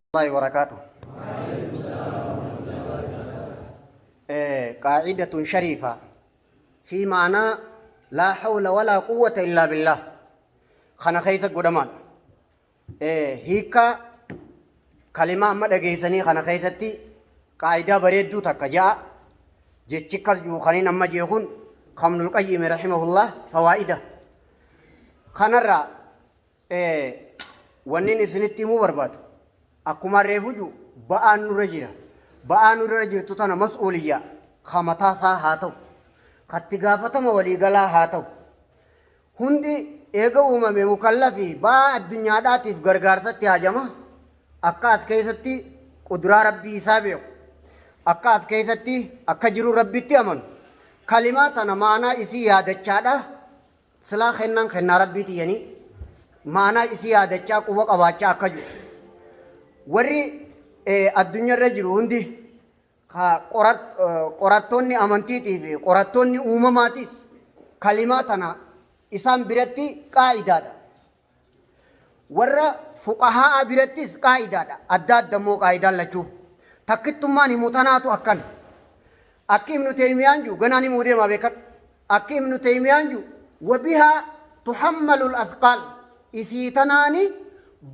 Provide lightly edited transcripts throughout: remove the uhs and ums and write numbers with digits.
الله وبركاته. قاعدة شريفة في معنى لا حول ولا قوة إلا بالله. خنا خيسة قدمان. هيكا كلمة أما دقيسني خنا خيستي قاعدة بريدو تكجاء جتشكس جو خنين أما جيخون خمن القيم رحمه الله فوائده. خنرا ونين سنتي مو برباد. Akkuma reefu jiru ba'aan nurra jira. Ba'aan nurra jirtu tana mas'uuliyyaa ka mataa isaa haa ta'u, katti gaafatama waliigalaa haa ta'u. Hundi eega uumame mukallafi ba'aa addunyaadhaatiif gargaarsatti hajama. Akka as keessatti quduraa rabbii isaa beeku. Akka as keessatti akka jiru rabbitti amanu. Kalimaa tana maanaa isii yaadachaadha. Silaa kennaan kennaa rabbiiti jedhanii maanaa isii yaadachaa quba qabaachaa akka jiru. Warri addunyaarra jiru hundi qorattoonni amantiitii fi qorattoonni uumamaatis kalimaa tana isaan biratti qaa'idaadha. Warra fuqahaa birattis qaa'idaadha. Adda adda immoo qaa'idaan lachuu. Takkittummaan himu tanaatu akkana. Akki Ibnu Teeymiyaan jiru ganaan himuu deemaa beekan. Akki Ibnu Teeymiyaan jiru wabihaa tuhammalul athqaal isii tanaani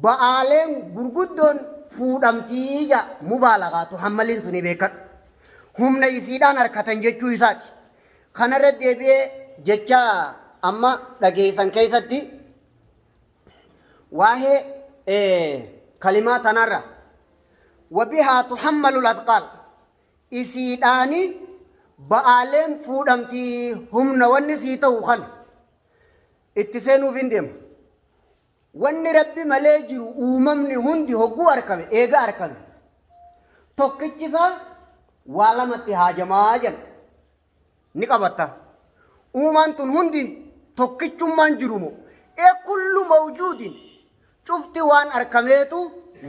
ba'aaleen gurguddoon fuudhamtii ja mubaalagaa tuhammaliin suni beekan. Humna isiidhaan harkatan jechuu isaati. Kanarra deebi'ee jecha amma dhageessan keessatti waa'ee kalimaa tanarra wabihaa tuhammalul athqaal isiidhaani ba'aaleen fuudhamtii humna wanni sii ta'u kana itti seenuuf hin deemu. Wanni rabbi malee jiru uumamni hundi hogguu argame eega argame tokkichisaa waa lamatti haajamaa jedha ni qabatta. Uumaan tun hundi tokkichummaan jiru moo ee kullu mawjuudin cufti waan argameetu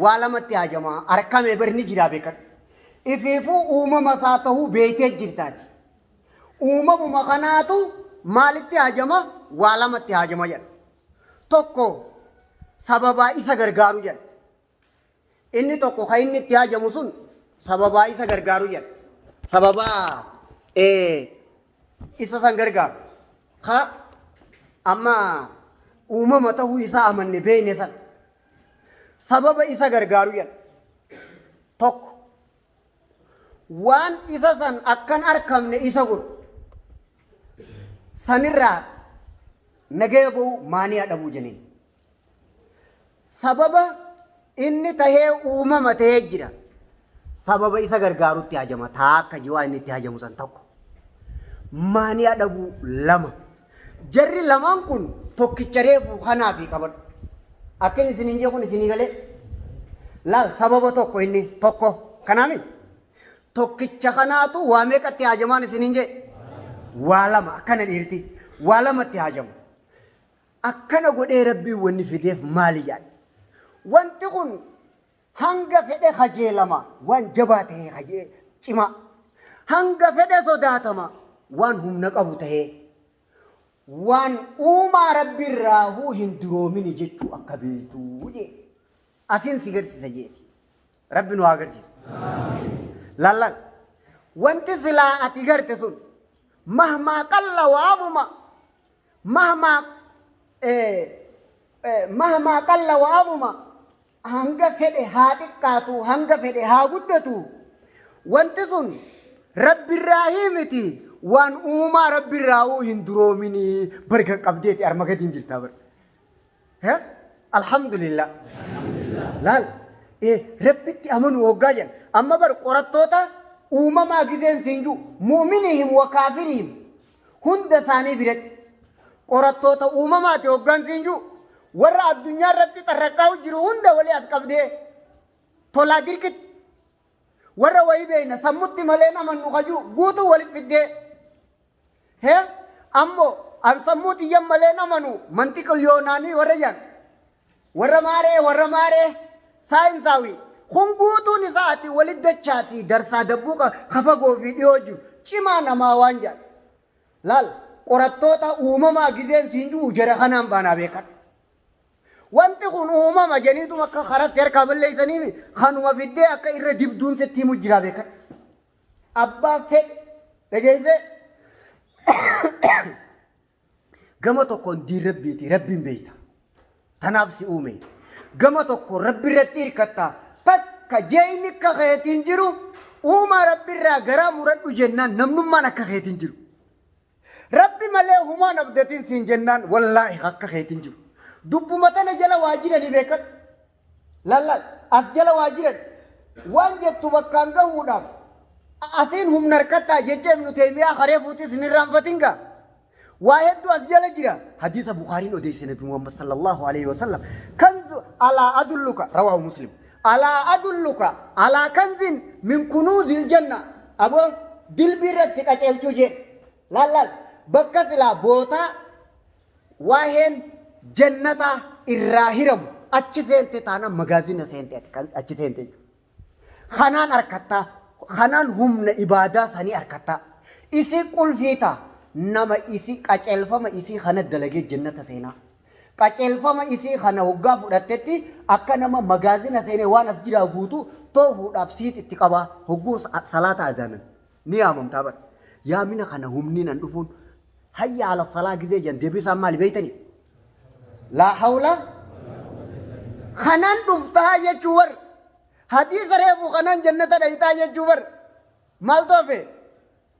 waa lamatti haajamaa argame bar ni jiraa beekan. Ifiifuu uumama isaa ta'uu beektee jirtaati. Uumamuma kanaatu maalitti haajama? Waa lamatti haajama jedha. Tokko sababaa isa gargaaru jedha. Inni tokko kan inni itti haajamu sun sababaa isa gargaaru jedha. Sababaa isa san gargaaru. Ka amma uumama ta'uu isaa amanne beekne san sababa isa gargaaru jedha. Tokko waan isa san akkan argamne isa godhu sanirraa nagaya ba'u maaniyaa dhabuu jeniin. Sababa inni tahee uumama tahee jira. Sababa isa gargaarutti hajama. Taakka jiwaa inni itti hajamu san tokko. Maaniyaa dhabuu lama. Jarri lamaan kun tokkicha reefu kanaafi qabadhu. Akka inni isiniin jee kun isinii galee? Laal sababa tokko inni tokko. Kanaami? Tokkicha kanaatu waa meeqatti hajamaan isiniin jee? Waa lama akkana dhiirti. Waa lamatti hajamu. Akkana godhee rabbiin wanni fideef maali yaadde? Wanti kun hanga fedhe kajeelama waan jabaa ta'ee kajee cimaa. Hanga fedhe sodaatama waan humna qabu ta'ee waan uumaa rabbiirraahuu hin duroomini jechuu akka beektuu jee. Asiin si garsiisa jeeti. Rabbi nu haa agarsiisu. Lallal. Wanti silaa ati garte sun mahmaa qalla waabuma mahmaa mahmaa qalla waabuma hanga fedhe haa xiqqaatu hanga fedhe haa guddatu wanti sun rabbirraa miti waan uumaa rabbirraa hin duroomini barga qabdeeti arma gadiin jirtaa bar. Alhamdulillah. Laal rabbitti amanuu hoggaa jedhan amma bar qorattoota uumamaa gizeen siin jiru mu'minihim wa kaafirihim hunda isaanii biratti qorattoota uumamaati hoggaan siin jiru warra addunyaa irratti xarraqqaa jiru hunda walii as qabdee tolaa dirqitti warra wayii beeyna sammutti malee namannu kajuu guutuu walitti fiddee hee ammoo an sammuu xiyyan malee namanu mantiqa yoonaanii warra jedhan warra maaree saayinsaawi kun guutuun isaa ati walitti dachaa fi darsaa dabbuu kafagoo fi dhiyoo jiru cimaa namaa waan jedhan laal qorattoota uumamaa gizeen siin jiru jara kanaan baanaa beekan. Wanti kun uumama jeniituma akka karatti harkaa balleessaniimi kanuma fiddee akka irra dibduun sitti himu jira beekan. Abbaa fedhe dhageessee gama tokkoon diin rabbiiti rabbiin beeyta. Tanaaf si uume. Gama tokko rabbi irratti hirkatta. Takka jeeyni akka keetiin jiru uumaa rabbi irraa garaa muradhu jennaan namnummaan akka keetiin jiru. Rabbi malee humaan abdatiin siin jennaan wallaahi akka keetiin jiru. Dubbuma tana jala waa jiranii beekadhu. Lallaal as jala waa jiran waan jettu bakkaan gahuudhaaf asiin humna harkattaa jecha Ibnu Teeymiyaa haree fuutis hin irraanfatin gaa. Waa hedduu as jala jira. Hadiisa Bukaariin odeesse Nabi Muhammad sallallahu alaihi wasallam. Kanzu alaa adulluka rawaahu Muslim. Alaa adulluka alaa kanzin min kunuuzil janna. Aboo dilbii irratti qaceelchuu jee. Lallaal bakka silaa bootaa waa'een jannataa irraa hiramu achi seente taanaan magaazina seente ati kan achi seente jechuudha. Kanaan harkattaa kanaan humna ibaadaa sanii harkattaa isii qulfii ta'a nama isii qaceelfama isii kana dalagee jannata seenaa. Qaceelfama isii kana hoggaa fudhattetti akka nama magaazina seenee waan as jiraa guutuu toofuudhaaf siit itti qabaa hogguu salaata azaanan ni yaamamtaa bara. Yaamina kana humni nan dhufuun hayya ala salaa gizee jan deebisaan maali beeytanii? Laa hawla kanaan dhuftaa jechuu bar. Hadiisa reefu kanaan jannata dhayxaa jechuu bar. Maaltu hafe?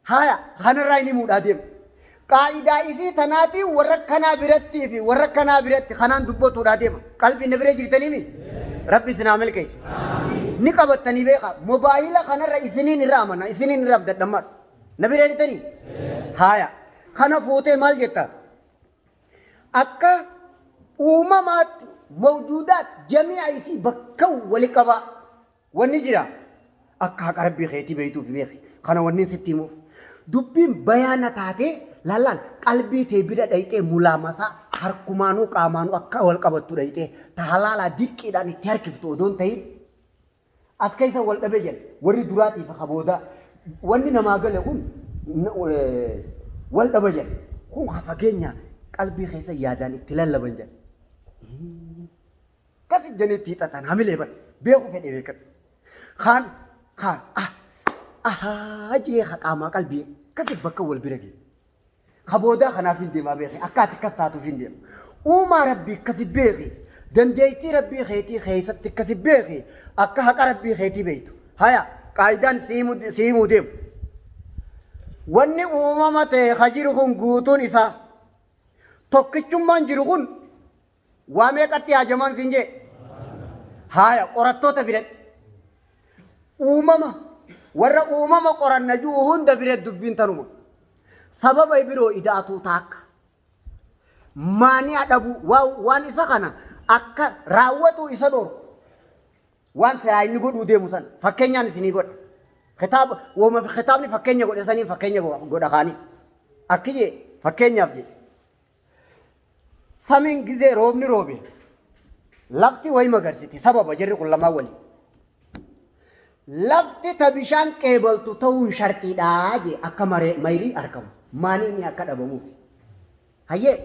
Haya kanarraa inni muudhaa deema. Qaa'idaa isii tanaatiin warra kanaa birattii fi warra kanaa biratti kanaan dubbatuudhaa deema. Qalbii na bira jirtaniimi? Rabbi isin haa milkeessu. Ni qabattanii beekaa. Mobaayila kanarra isiniin irra amana. Isiniin irra abdadhammas. Na bira jirtanii? Haya. Kana fuutee maal jetta? Akka uumamaatti mawjuudaat jami'a isii bakka wali qabaa. Wanni jira akka haqa rabbii keetii beeytuuf beeki. Kana wanni sitti himuuf. Dubbiin bayaana taatee laalaan qalbii tee bira dhayxee mulaamasaa harkumaanuu qaamaanuu akka wal qabattu dhayxee ta halaalaa dirqiidhaan itti harkiftu odoon ta'in as keessa wal dhabee jira. Warri duraatii fi kaboodaa wanni namaa gale kun wal dhaba jira. Kun fageenya qalbii keessa yaadaan itti lallaban jira. Akkas ijjanii itti hiixatan hamilee bar beeku fedhe beekan. Kaan haa ah ahaa jee ha qaamaa qalbii akkasi bakka wal bira ga'e. Ka boodaa kanaaf hin deemaa beeki akka ati akkas taatuuf hin deema. Uumaa rabbii akkasi beeki dandeettii rabbii keetii keessatti akkasi beeki akka haqa rabbii keetii beektu. Haya qaayidaan si himuu deemu. Wanni uumama ta'e ka jiru kun guutuun isaa tokkichummaan jiru kun Waa meeqatti haajamaan siin jee? Haaya qorattoota biratti. Uumama warra uumama qoranna jiru hunda biratti dubbiin tanuma. Sababa biroo ida'atuu taakka. Maani'a dhabuu waan isa kana akka raawwatu isa dhorku. Waan silaa inni godhuu deemu san fakkeenyaan isinii godha. Kitaaba wooma kitaabni fakkeenya godhe saniin fakkeenya godha kaanis. Akki jee fakkeenyaaf jee. Samiin gizee roobni roobe lafti wayi magarsiti sababa jarri kun lamaan wali. Lafti ta bishaan qeebaltu ta'uun sharxiidha jee akka mayrii argamu maanii inni akka dhabamuuf. Hayyee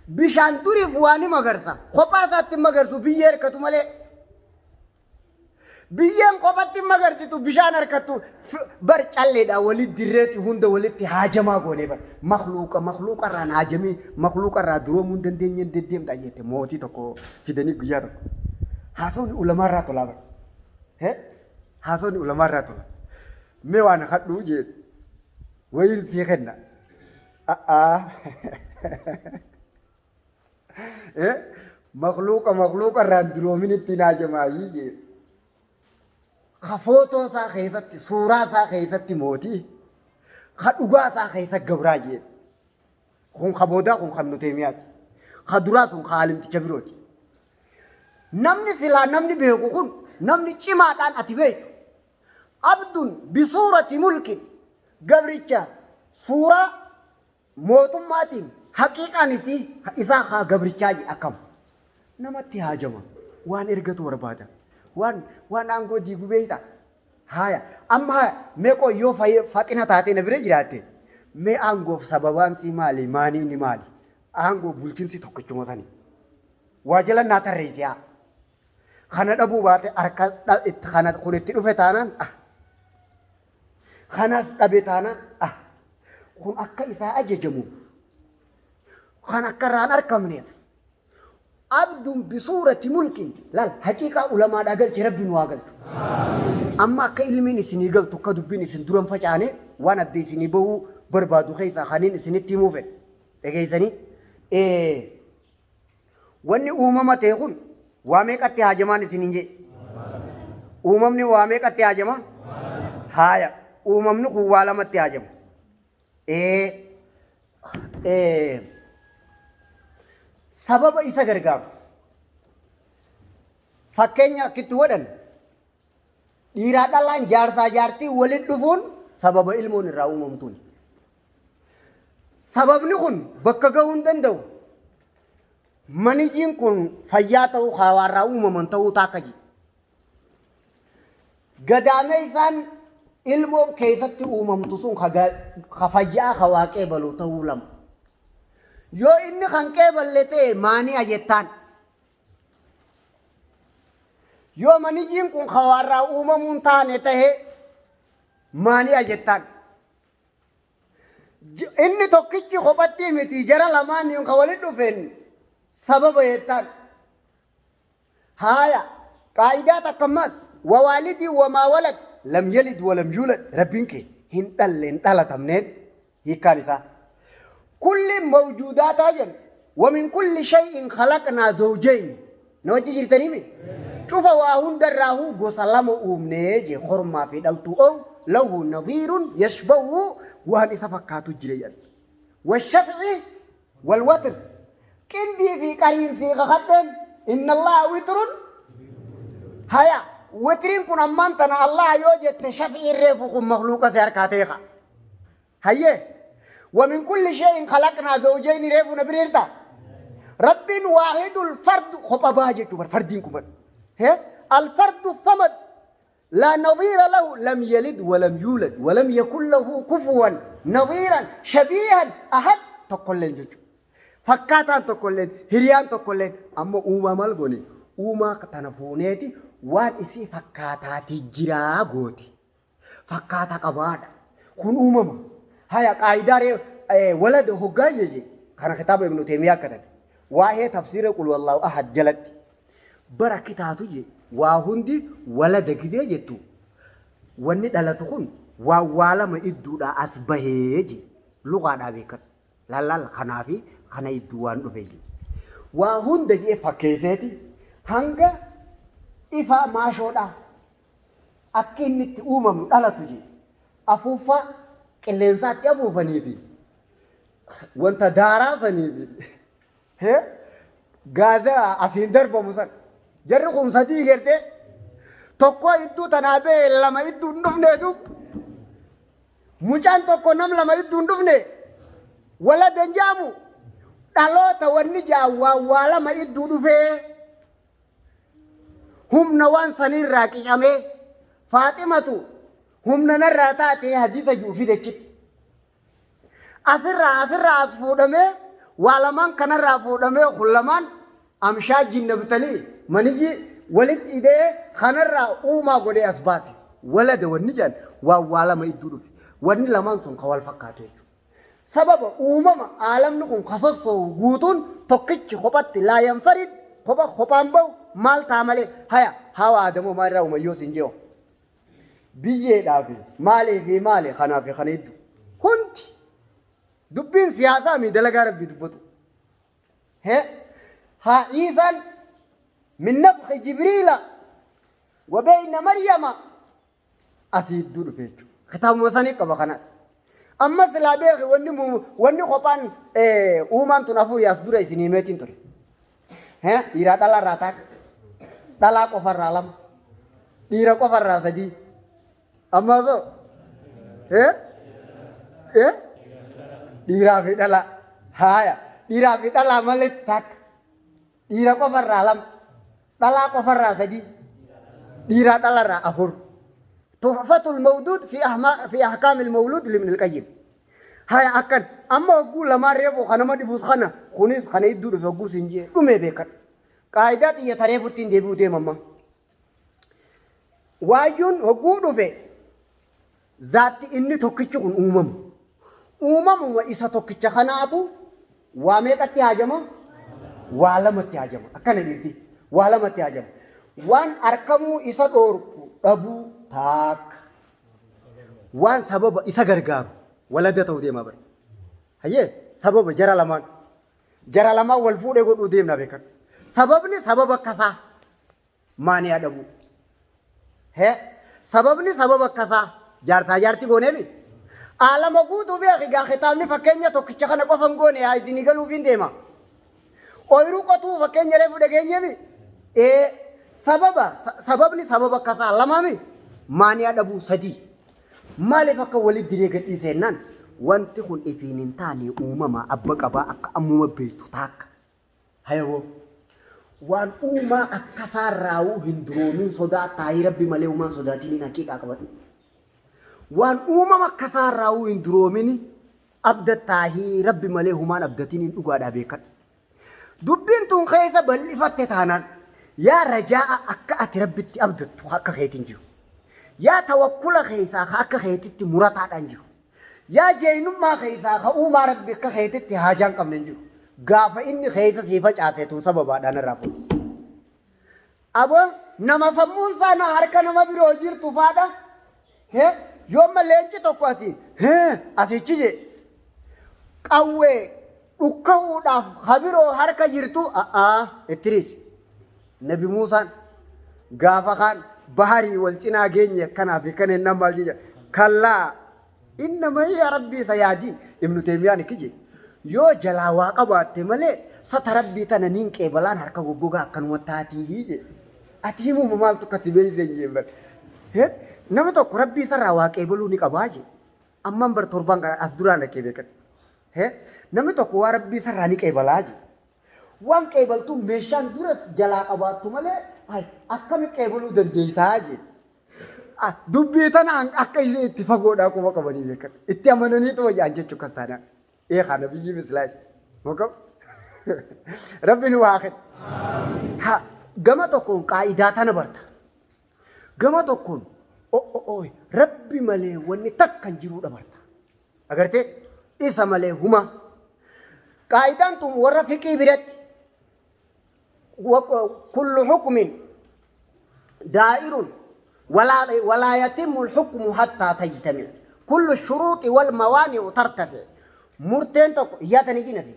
bishaan duriif waa ni magarsa kophaa isaatti hin magarsu biyyee hirkatu malee. Biyyeen kophatti hin magarsitu bishaan harkattu bar calleedha wali dirreeti hunda walitti haajamaa goonee bar makluuqa makluuqa irraan haajamii makluuqa irraa duroomuu hin dandeenyeen deddeemta jette mootii tokko fidanii guyyaa tokko haasawni ulamaa irraa tolaa bar he haasawni ulamaa irraa tola mee waan kadhuu jeen wayiin sii kenna a'aa Makluuqa makluuqa irraan duroomin ittiin haajamaayii jee. Ka footoo isaa keessatti suuraa isaa keessatti mootii ka dhugaa isaa keessa gabraa jee. Kun ka boodaa kun kan nuti miyaati. Ka duraa sun ka aalimticha birooti. Namni silaa namni beeku kun namni cimaadhaan ati beektu. Abdun bisuurati mulkin gabricha suuraa Mootummaatiin haqiiqaan isii isaa haa gabrichaa jedhe akkam namatti haajama waan ergatu barbaada waan waan aangoo diigu beeyta haaya amma haaya mee qoy yoo faxina taatee na bira jiraatte mee aangoof sababaan sii maali maanii ni maali aangoo bulchinsi tokkichuma sani Waa jala naa tarreessi haa. Kana dhabuu baate harka itti kana kun itti dhufe taanaan ah. Kanas dhabe taanaan ah. Kun akka isaa ajajamuuf kan akka irraa hin arkamneef abdun bisuurati mulkin laal haqiiqaa ulamaadhaa galche rabbi nu haa galchu. Amma akka ilmiin isinii galtu akka dubbiin isin duran facaane waan adda isinii bahuu barbaadu keessaa kaniin isinitti himuu fedhe. Dhageessanii wanni uumama ta'e kun waa meeqatti haajamaan isiniin jee. Uumamni waa meeqatti haajama? Haaya. Uumamni kun waa lamatti haajama. Sababa isa gargaaru. Fakkeenya akkitti godhan dhiiraa dhalaan jaarsaa jaartii walitti dhufuun sababa ilmoon irraa uumamtuun. Sababni kun bakka gahuu hin danda'u. Maniyyiin kun fayyaa ta'uu hawaarraa uumaman ta'uu taakka jedhe. Gadaameessaan ilmoon keessatti uumamtu sun ka fayyaa ka waa qeebalu ta'uu lama. Yoo inni kan qeeballe ta'e maani'a jettaan. Yoo maniyyiin kun hawaarraa uumamuun taane ta'e maani'a jettaan. Inni tokkichi kophatti miti jara lamaan kan walitti dhufeen sababa jettaan. Haaya qaa'idaa takka ammas wawaalidii wamaa walad lam yalid walam yuulad rabbiin kee hin dhalle hin dhalatamneen hiikkaan isaa. Kulli mawjuudaataa jennu wamin kulli shay'in khalaqnaa zawjayn na wajji jirtanii mi? Cufa waa hundarraahuu gosa lama uumnee jee kormaa fi dhaltuu ow lahu nadhiirun yashbahu waan isa fakkaatu jira jedhan. Washaf'i walwatr qindii fi qariinsii kakadheen inna allaha witrun haya witriin kun ammaan tana allaha yoo jette shaf'ii reefu kun makluuqa si harkaa ta'e ka hayyee ومن كل شيء خلقنا زوجين ريفو نبريرتا رب واحد الفرد خطبا باجي فردين كبر هي الفرد الصمد لا نظير له لم يلد ولم يولد ولم يكن له كفوا نظيرا شبيها أحد tokkolleen jechuudha. Fakkaataan tokkolleen, hiriyaan tokkolleen amma uumaa maal goone? Uumaa tana fuuneeti waan isii fakkaataatii jiraa goote. Fakkaata qabaadha. Kun uumama. Haya qaayidaa ree walada hoggaa jeje kana kitaaba Ibnu Teemiyaa akka ta'e. Waa'ee tafsiira qul wallaahu ahad jalatti bara kitaatu je waa hundi walada gizee jettu wanni dhalatu kun waa waa lama idduudhaa as bahee je lugaadhaa beekan. Lallaal kanaa fi kana idduu waan dhufe je. Waa hunda jee fakkeesseeti hanga ifaa maashoodhaa akka inni itti uumamu dhalatu je. Afuuffaa qilleensaatti afuufanii fi wanta daaraa sanii fi gaaza asiin darbamu san. Jarri kun sadii gartee tokko idduu tanaa ba'e lama idduu hin dhufneetu mucaan tokko nam lama idduu hin dhufne waladan jaamu dhaloota wanni jaan waa waa lama idduu dhufee humna waan sanirraa qicamee Faaximatu humna narraa taatee hadiisa jiru fidechitti. Asirraa asirraa as fuudhamee waa lamaan kanarraa fuudhamee kun lamaan amshaa jinnabtanii maniyyi walitti hidhee kanarraa uumaa godhee as baase. Walada wanni jedhan waan waa lama idduu dhufe. Wanni lamaan sun kan wal fakkaatu jechuudha. Sababa uumama aalamni kun ka sossoohu guutuun tokkichi kophatti laa yanfarid kopha kophaan bahu maal ta'a malee haya hawa aadamoo maalirraa uuman yoo siin jee'o. Biyyeedhaa fi maalii fi maali kanaa fi kana hedduu. Hundi dubbiin siyaasaa mi dalagaa rabbii dubbatu. He haa Iisaan min nafxi Jibriila wa beeyna Maryama asii hedduu dhufe jechuudha. Kitaabuma sanii qaba kanas. Amma silaa beeki wanni wanni kophaan uumaan tun afurii as dura isin himeetiin ture. Dhiiraa dhalaa irraa taaka. Dhalaa qofa irraa lama. Dhiira qofa irraa sadii. Amma osoo dhiiraa fi dhalaa. Haaya dhiiraa fi dhalaa malee takka. Dhiira qofa irraa lama. Dhalaa qofa irraa sadii. Dhiiraa dhala irraa afur. Tuhfatul mawduud fi ahkaamil mawluud libnil qayyim. Haya akkan amma hogguu lamaan reefu kanama dhibus kana kunis kana idduu dhufe hogguu siin jee dhumee beekan. Qaayidaa xiyya tareefutti hin deebi'u deema amma. Waayyuun hogguu dhufe zaatti inni tokkichi kun uumamu. Uumamuma isa tokkicha kanaatu waa meeqatti haajama? Waa lamatti haajama. Akkana dhiirti. Waa lamatti haajama. Waan arkamuu isa dhoorku dhabuu taakka. Waan sababa isa gargaaru walada ta'uu deema bara. Hayyee sababa jara lamaan. Jara lamaan wal fuudhee godhuu deemna beekan. Sababni sababa akkasaa maaniyaa dhabuu. Hee sababni sababa akkasaa jaarsaa jaartii gooneemi. Aalama guutuu beeki gaa kitaabni fakkeenya tokkicha kana qofa hin goone haa isinii galuuf hin deema. Ooyiruu qotuu fakkeenya reefu dhageenyeemi. Ee sababa sababni sababa akkasaa lamaami maaniyaa dhabuu sadii. Maaliif akka walitti diree gadhiise jennaan wanti kun ifiin hin taane uumama abba qabaa akka ammuma beektu taakka. Hayawoo. Waan uumaa akkasaa raawuu hin duroomin sodaa taa'ii rabbi malee uumaan sodaatiin hin haqiiqaa qabadhu. Waan uumama akkasaa raawuu hin duroomin abdattaahii rabbi malee humaan abdatiin hin dhugaadhaa beekadhu. Dubbiin tun keessa bal'ifatte taanaan yaa rajaa'a akka ati rabbitti abdattu akka keetiin jiru. Yaa tawakkula keessaa ka akka keetitti murataadhaan jiru. Yaa jeeynummaa keessaa ka uumaa rabbi akka keetitti haajaan qabne hin jiru. Gaafa inni keessa sii facaase tun sababaadhaan irraa fuudhu. Aboo nama sammuun isaa na harka nama biroo jirtu faadha. Hee yoomma leenci tokko asii hee asichi jee qawwee dhukka'uudhaaf habiroo harka jirtu a'aa ittiriisi. Nabi Muusaan gaafa kaan baharii wal cinaa geenye akkanaa fi kana innaan maal jedha kallaa inna ma'iya rabbii sayaadiin Ibnu Teemiyaan ikki jee yoo jalaa waa qabaatte malee sata rabbii tana niin qeebalaan harka goggogaa akkanuma taatii jee ati himuma maaltu akka si beeksise hin jeen bar nama tokko rabbii isarraa waa qeebaluu ni qabaa jee ammaan bar torbaan kana as duraan dhaqee beekan namni tokko waa rabbii isarraa ni qeebalaa jee waan qeebaltu meeshaan duras jalaa qabaattu malee akkami qeebaluu dandeessaa jee. Dubbii tana akka isin itti fagoodhaa quba qabanii beekan. Itti amananiitu wayyaan jechuu akkas taanaan. Ee kana biyyi mislaayis. Mokam. Rabbi nu haa kennu. Ha gama tokkoon qaa'idaa tana barta. Gama tokkoon rabbi malee wanni takka hin jiruudha barta. Agartee isa malee huma. Qaa'idaan tun warra fiqii biratti kullu hukmin daa'irun walaa yatimmu al-hukmu hattaa tajtami kullu shuruuxi wal mawaani'u tartafi. Murteen tokko iyyaatanii jinasi.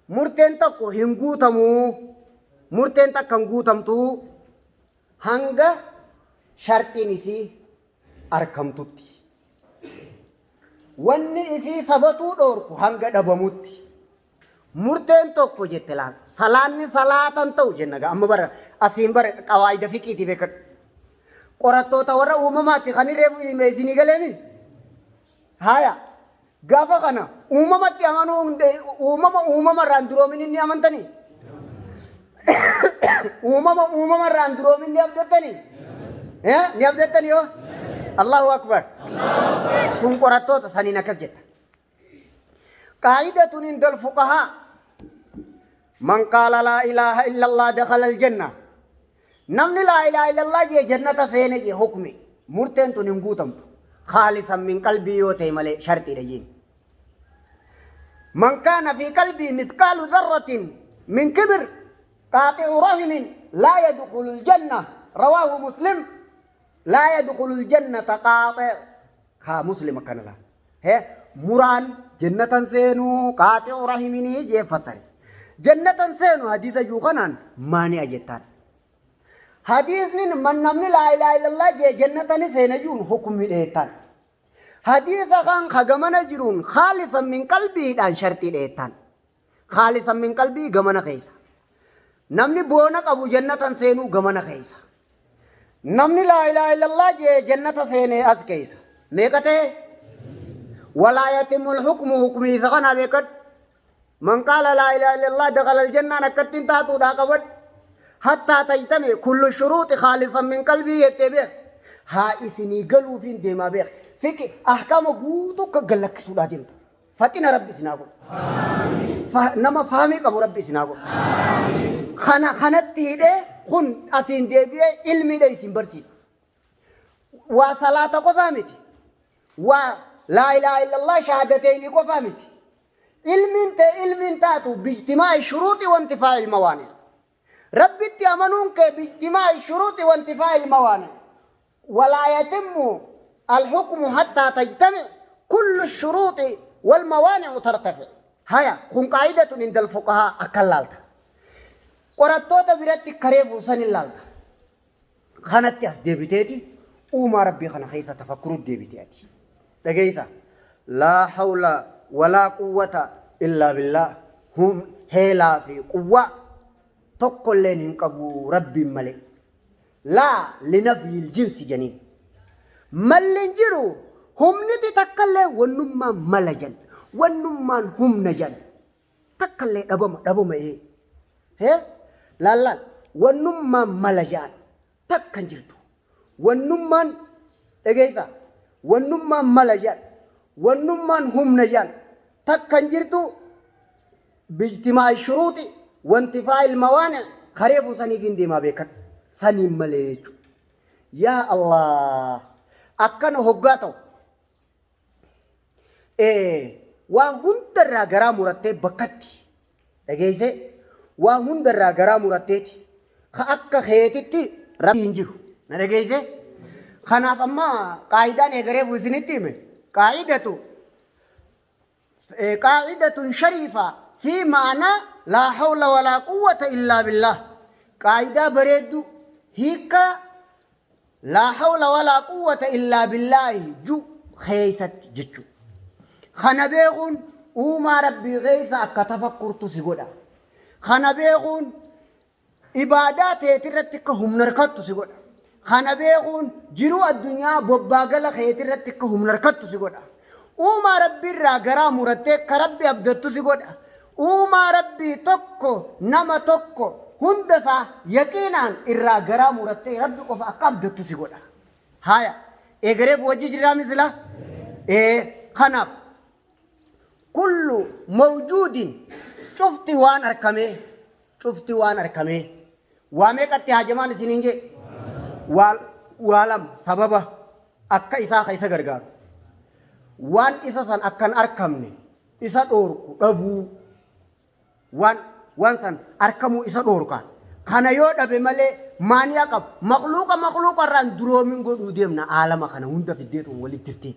Murteen tokko hin guutamuu. Murteen takka hin guutamtuu hanga sharxiin isii arkamtutti. Wanni isii sabatuu dhoorku hanga dhabamutti. Murteen tokko jette laal. Salaanni salaatan ta'u jenna gaa amma bara asiin bara qawaayida fiqiiti beekadhu. Qorattoota warra uumamaatti kan irree hime isinii galeemi. Haaya gaafa kana uumamatti amanuu uumama uumama irraan duroomin inni amantanii. Uumama uumama irraan duroomin ni abdattanii. Ni abdattanii yoo? Allahu akbar. Sun qorattoota saniin akkas jetta. Qaa'idatun indal fuqahaa man qaala laa ilaaha illallah dakhala aljanna. Namni laa ilaaha illallah jee jannata seene jee hukmi murteen tun hin guutamtu. Khaalisan min qalbii yoo ta'e malee sharxiidha jeen. Man kaana fi qalbii mithqaalu dharratin min kibir qaaxi'u rahimin laa yadkhulu aljanna rawaahu muslim laa yadkhulu aljannata qaaxi' kaa muslim akkana laa. He muraan jannatan seenuu qaaxi'u rahiminii jee fassare. Jannatan seenu hadiisa juu kanaan maani'a jettaan. Hadiisni man namni laa ilaaha illallah jee jannatani seena juun hukmi dheettaan. Hadiisa kan ka gamana jiruun khaalisan min qalbiidhaan sharxii dheettaan. Khaalisan min qalbii gamana keessa. Namni boona qabu jannatan seenuu gamana keessa. Namni laa ilaaha illallah jee jannata seenee as keessa. Meeqa ta'e? Walaa yatimul hukmu hukmii isa kanaa beekadhu. Man qaala laa ilaaha illallah dakhala aljannaan akkattiin taatuudhaa qabadhu. Hattaa tajtame kullu shuruuxi khaalisan min qalbii jettee beek. Haa isinii galuufiin deemaa beek. Fiqi ahkaama guutuu akka gallakkisuudhaa deemta. Faxina Rabbi isin haa godhu. Nama fahamii qabu Rabbi isin haa godhu. Kana kanatti hidhee kun asiin deebi'ee ilmiidha isin barsiisa. Waa salaata qofaa miti. Waa laa ilaaha illallah shahaadateenii qofaa miti. Ilmiin tee ilmiin taatu bijtimaa'i shuruuxi wanti faa'il mawaani. Rabbitti amanuun kee bijtimaa'i shuruuxi wanti faa'il mawaani. Walaa yatimmu alhukmu hattaa tajtami kullu shuruuxi wal mawaani'u tartafi. Haya kun qaa'idatun indal fuqahaa akkan laalta. Qorattoota biratti karee buusan hin laalta. Kanatti as deebiteeti uumaa Rabbii kana keessa tafakkuruu deebite ati. Dhageessa. Laa hawla walaa quwwata illaa billaah. Hum heelaa fi quwwaa tokkolleen hin qabu Rabbiin malee. Laa linafyil jinsi janiin. Malli hin jiru humniti takkallee wannummaan mala jan. Wannummaan humna jan. Takkallee dhabama dhabama ee. Hee laal laal wannummaan mala ja'an takka hin jirtu. Wannummaan dhageessaa wannummaan mala ja'an wannummaan humna ja'an takka hin jirtu bijtimaa'i shuruuxi wantifaa'il mawaani kareefuu saniif hin deemaa beekan saniin malee jechuudha. Yaa Allah akkana hoggaa ta'u Waan hundarraa garaa murattee bakkatti dhageessee waan hundarraa garaa muratteeti ka akka keetitti rabbi hin jiru na dhageessee kanaaf amma qaayidaan eegareef isinitti hime qaayidatu qaa'idatun shariifa fi ma'anaa laa hawla walaa quwwata illaa billaah qaayidaa bareeddu hiikkaa Laa hawla walaa quwwata illaa billaahi ju keeysatti jechu. Kana beekuun uumaa Rabbii keeysa akka tafakkurtu si godha. Kana beekuun ibaadaa teetirratti akka humna harkattu si godha. Kana beekuun jiruu addunyaa bobbaagala keetirratti akka humna harkattu si godha. Uumaa Rabbii irraa garaa murattee akka Rabbi abdattu si godha. Uumaa Rabbii tokko nama tokko hunda isaa yaqiinaan irraa garaa murattee Rabbi qofa akka abdattu si godha. Haaya eegareef wajji jirraa misila? Ee kanaaf kullu mawjuudin cufti waan arkamee cufti waan arkamee waa meeqatti haajamaan isiniin jee waa waa lama sababa akka isaa ka isa gargaaru waan isa san akkan arkamne isa dhoorku dhabuu waan waan san arkamuu isa dhoorka kana yoo dhabe malee maani'a qaba makluuqa makluuqa irraan duroomin godhuu deemna aalama kana hunda fiddeetu walitti dirtee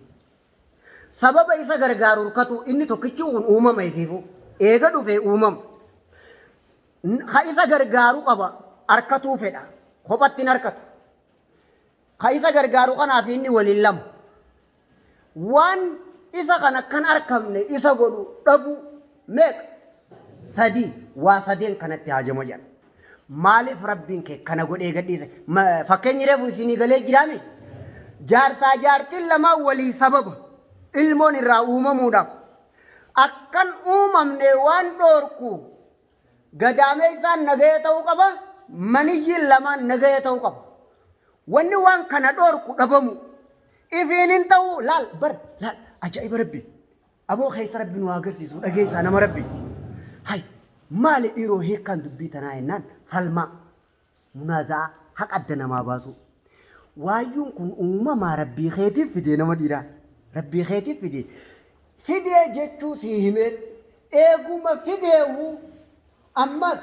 sababa isa gargaaru hirkatu inni tokkichi kun uumama ifiifu eega dhufe uumama ka isa gargaaru qaba harkatuu fedha kophatti hin harkatu Ka isa gargaaru kanaa fi inni waliin lama. Waan isa kana kan arkamne isa godhu dhabuu meeqa? Sadii. Waa sadeen kanatti haajama jedhan. Maaliif Rabbiin kee kana godhee gadhiise? Fakkeenyi reefu isinii galee jiraami? Jaarsaa jaartiin lamaan walii sababa ilmoon irraa uumamuudhaaf. Akkan uumamne waan dhoorku Gadaameessaan nagaya ta'uu qaba, maniyyiin lamaan nagaya ta'uu qaba. Wanni waan kana dhoorku dhabamu. Ifiin hin ta'uu laal bar laal ajaa'iba rabbi. Aboo keessa rabbi nu haa agarsiisu dhageessaa nama rabbi. Hay maali dhiiroo hiikkaan dubbii tanaa jennaan falmaa munaaza'aa haqa adda namaa baasuu. Waayyuun kun uumamaa rabbii keetiif fidee nama dhiiraa. Rabbii keetiif fidee. Fidee jechuu sii himee eeguma fideehu ammas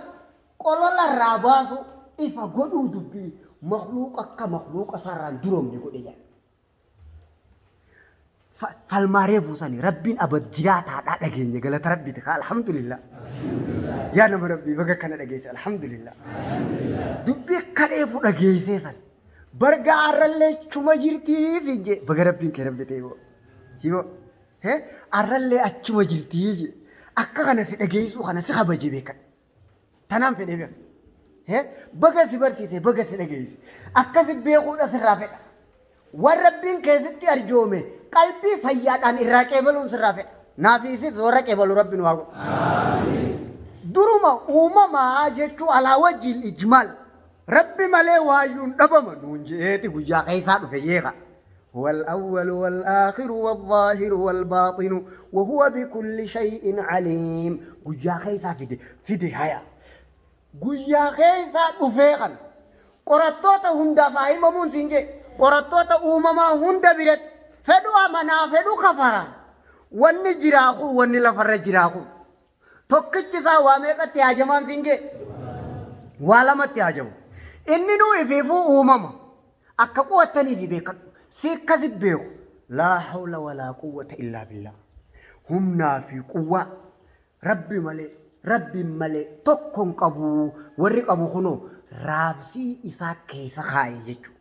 qolola irraa baasuu ifa godhuu dubbii makluuqa akka makluuqa isaarraa hin duroomne godhe jedha. Falmaa reefuu sani rabbiin abad jiraataadhaa dhageenya galata rabbiiti kaa alhamdulillah. Yaa nama rabbii baga kana dhageesse alhamdulillah. Dubbii akka reefu dhageessee san bargaa arrallee chuma jirtii siin jee baga rabbiin kee rabbi ta'e hoo. Himoo hee arrallee achuma jirtii jee akka kana si dhageessuu kana si kabaje beekan. Tanaan fedhee beeka. Hee baga si barsiise baga si dhageesse akkasi beekuudha sirraa fedha. Waan rabbiin keessatti arjoome qalbii fayyaadhaan irraa qeebaluun sirraa fedha. Naafiisis warra qeebalu rabbi nu haa godhu. Duruma uumamaa jechuu alaa wajjin ijmaal. Rabbi malee waayyuun dhabama nuun je'eeti guyyaa keessaa dhufe jeeqa. هو الأول والآخر والظاهر والباطن وهو بكل شيء عليم. Guyyaa keessaa fide fide haya. Guyyaa keessaa dhufee kana qorattoota hundaaf haa himamuun siin jee, qorattoota uumamaa hunda biratti, fedhu amanaa fedhu kafara, wanni jiraa kun, wanni lafarra jiraa kun tokkichi isaa waa meeqatti haajamaan siin jee? Waa lamatti haajamu. Inni nuu ifiifuu uumama akka quwattaniif beekadhu, si akkasi beeku. Laa hawla walaa quwwata illaa billah. Humnaa fi quwwaa Rabbi malee, Rabbiin malee tokko hin qabu. Warri qabu kunoo raabsii isaa keessa kaa'e jechuudha.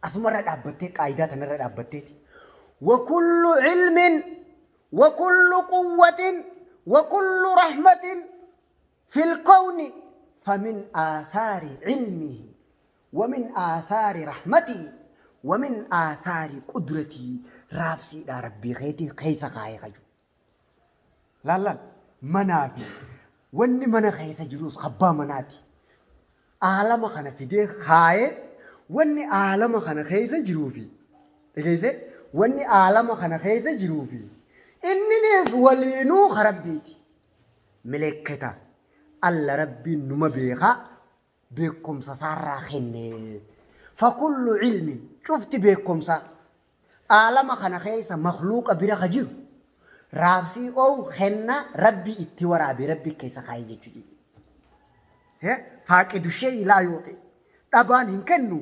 Asumarra dhaabbattee, qaayidaa tanarra dhaabbatteeti. Wa kullu ilmin wa kullu quwwatin wa kullu rahmatin fil kawni famin aathaari ilmihi wa min aathaari rahmatihi wa min aathaari qudratihi. Raabsiidhaa Rabbii keetii keessa kaa'e kaju. Laal laal, manaa fi wanni mana keessa jirus abbaa manaati. Aalama kana fidee kaayee, wanni aalama kana keessa jiruu fi, dhageessee, wanni aalama kana keessa jiruu fi inninis waliinuu ka Rabbiiti. Milekketa alla Rabbiin numa beekaa, beekumsa isaarraa kenne. Fakullu ilmin, cufti beekumsaa aalama kana keessa makluuqa bira ka jiru raabsii oowu kenna Rabbi itti waraabe, Rabbi keessa kaayee jechuudha. Faaqidu shay'i laa yuuxi. Dhabaan hin kennu.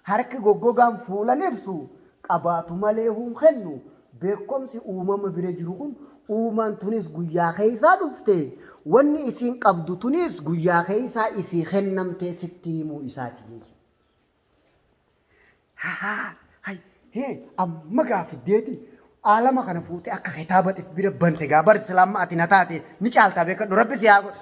Harki goggogaan fuulan ibsu qabaatu malee hin kennu. Beekumsi uumama bira jiru kun, uumaan tunis guyyaa keessaa dhufte, wanni isiin qabdu tunis guyyaa keessaa isii kennamtee sitti himuu isaati jechuudha. Haa hay hee, amma gaafiddeeti aalama kana fuutee akka kitaaba bira bante gaa bar islaamma ati na taate ni caaltaa, beekadhu, Rabbi si haa godhu.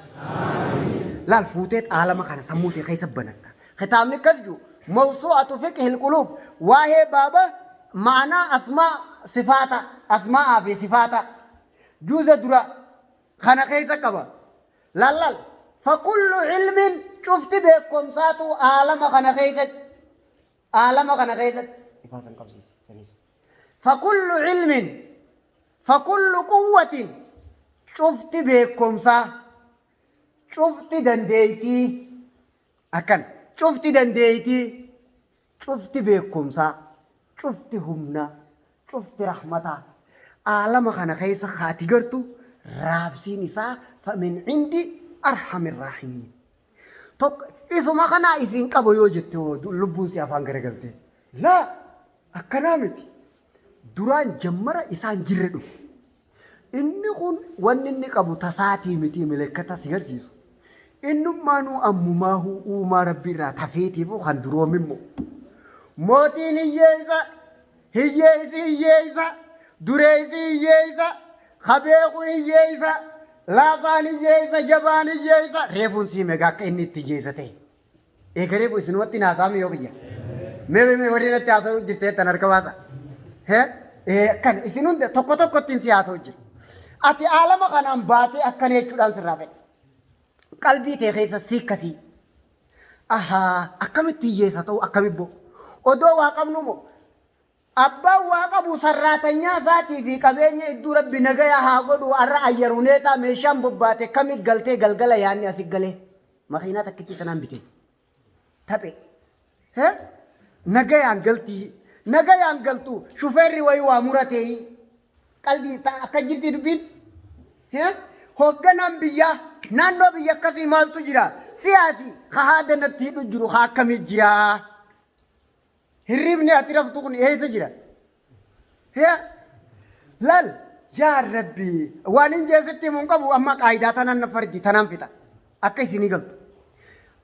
Laal, fuuteet aalama kana sammuu tee keessa banatta. Kitaabni akkas jiru mawsuu'atu fiqhil quluub, waa'ee baaba ma'anaa asmaa sifaata, asmaa'aa fi sifaata, juuza dura kana keessa qaba. Laal laal, fakullu ilmin, cufti beekumsaatu aalama kana keessatti, aalama kana keessatti ifaa san qabsiisi sanis. Fakullu ilmin fakullu quwwatin, cufti beekumsaa, cufti dandeeytii akkan, cufti dandeeytii, cufti beekumsaa, cufti humnaa, cufti rahmataa aalama kana keessa haati gartu raabsiin isaa famin cindi arhamir raahimiin. Tokko isuma kanaa ifiin qaba yoo jette hoo, lubbuun si afaan garagalte. Laa, akkanaa miti. Duraan jammara isaan jirre dhufe. Inni kun wanni inni qabu tasaatii miti, milekkata si garsiisu. Innummaanuu ammumaahuu uumaa Rabbi irraa tafeetiifu kan duroomimmoo. Mootiin hiyyeessa, hiyyeessi hiyyeessa, dureessi hiyyeessa, kabeeku hiyyeessa, laafaan hiyyeessa, jabaan hiyyeessa. Reefuun sii meeqa akka inni itti hiyyeessa ta'e. Eega reefu isinumatti naasaami yoo kiyya. Mee mee mee, warri natti haasa'u jirte tan harka baasa. Hee akkana isin hunda tokko tokkottiin si haasa'u jira. Ati aalama kanaan baatee akkana jechuudhaan sirraa fedha. Qalbii tee keessa si akkasii. Ahaa, akkamitti hiyyeessa ta'u, akkamitti bo'u. Odoo waa qabnu moo, abbaan waa qabu sarraatanyaa isaatii fi qabeenya iddoo Rabbi nagaya haa godhu, har'a ayyaruneetaa meeshaan bobbaate kamit galtee galgala yaanni asi galee makiinaa takkittii tanaan bitee taphe. Nagayaan galtii, nagayaan galtu, shufeerri wayii waa muratee qalbii akka jirti dubbiin. Hoogganaan biyyaa naannoo biyya akkasii maaltu jira? Siyaasi haada natti hidhu jiru haa akkamii jira? Hirribni ati raftu kun eessa jira? Laal yaa Rabbi, waan hin jeesitti himuun qabu amma qaayidaa tanaan na fardi tanaan fixa akka isinii galtu.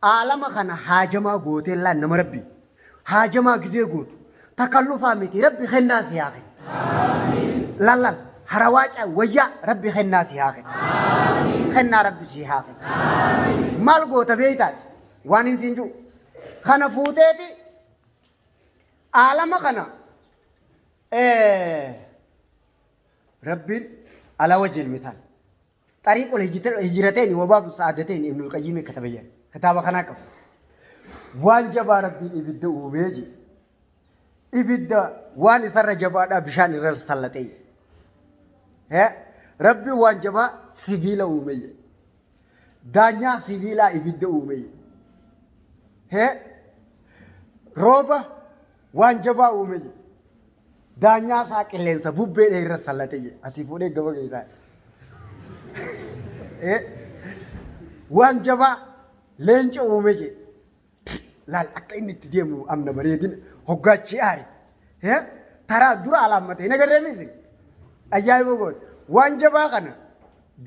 Aalama kana haajamaa gootee, laan nama Rabbi, haajamaa gizee gootu takallufaa miti, Rabbi kennaa si haa kennu. Laal laal, harawaa wayyaa Rabbi kennaa si haa kennu. Kennaa Rabbi si haa kennu. Maal goota beeytaati? Waan hin siin jiru. Kana fuuteeti aalama kana Rabbiin ala wajjin mitaan. Xariiqul hijrateen wa baabu sa'aadateen Ibnul Qayyim katabayyan. Kitaaba kanaa qabu. Waan jabaa Rabbiin ibidda uumee jedhe. Ibidda waan isarra jabaadhaa bishaan irra sallaxee. Hee Rabbiin waan jabaa sibiila uume jedhe. Daanyaa sibiilaa ibidda uume jedhe. Hee rooba waan jabaa uume jedhe. Daanyaa isaa qilleensa bubbeedha irra sallaxe jedhe. Asii fuudhee gama keessaa. Hee waan jabaa leenca uume jedhe. Laal akka inni itti deemu amna bareedina hoggaachii aare. Taraa dura alaammate hin agarree miisi. Ajaa'iba godhe. Waan jabaa kana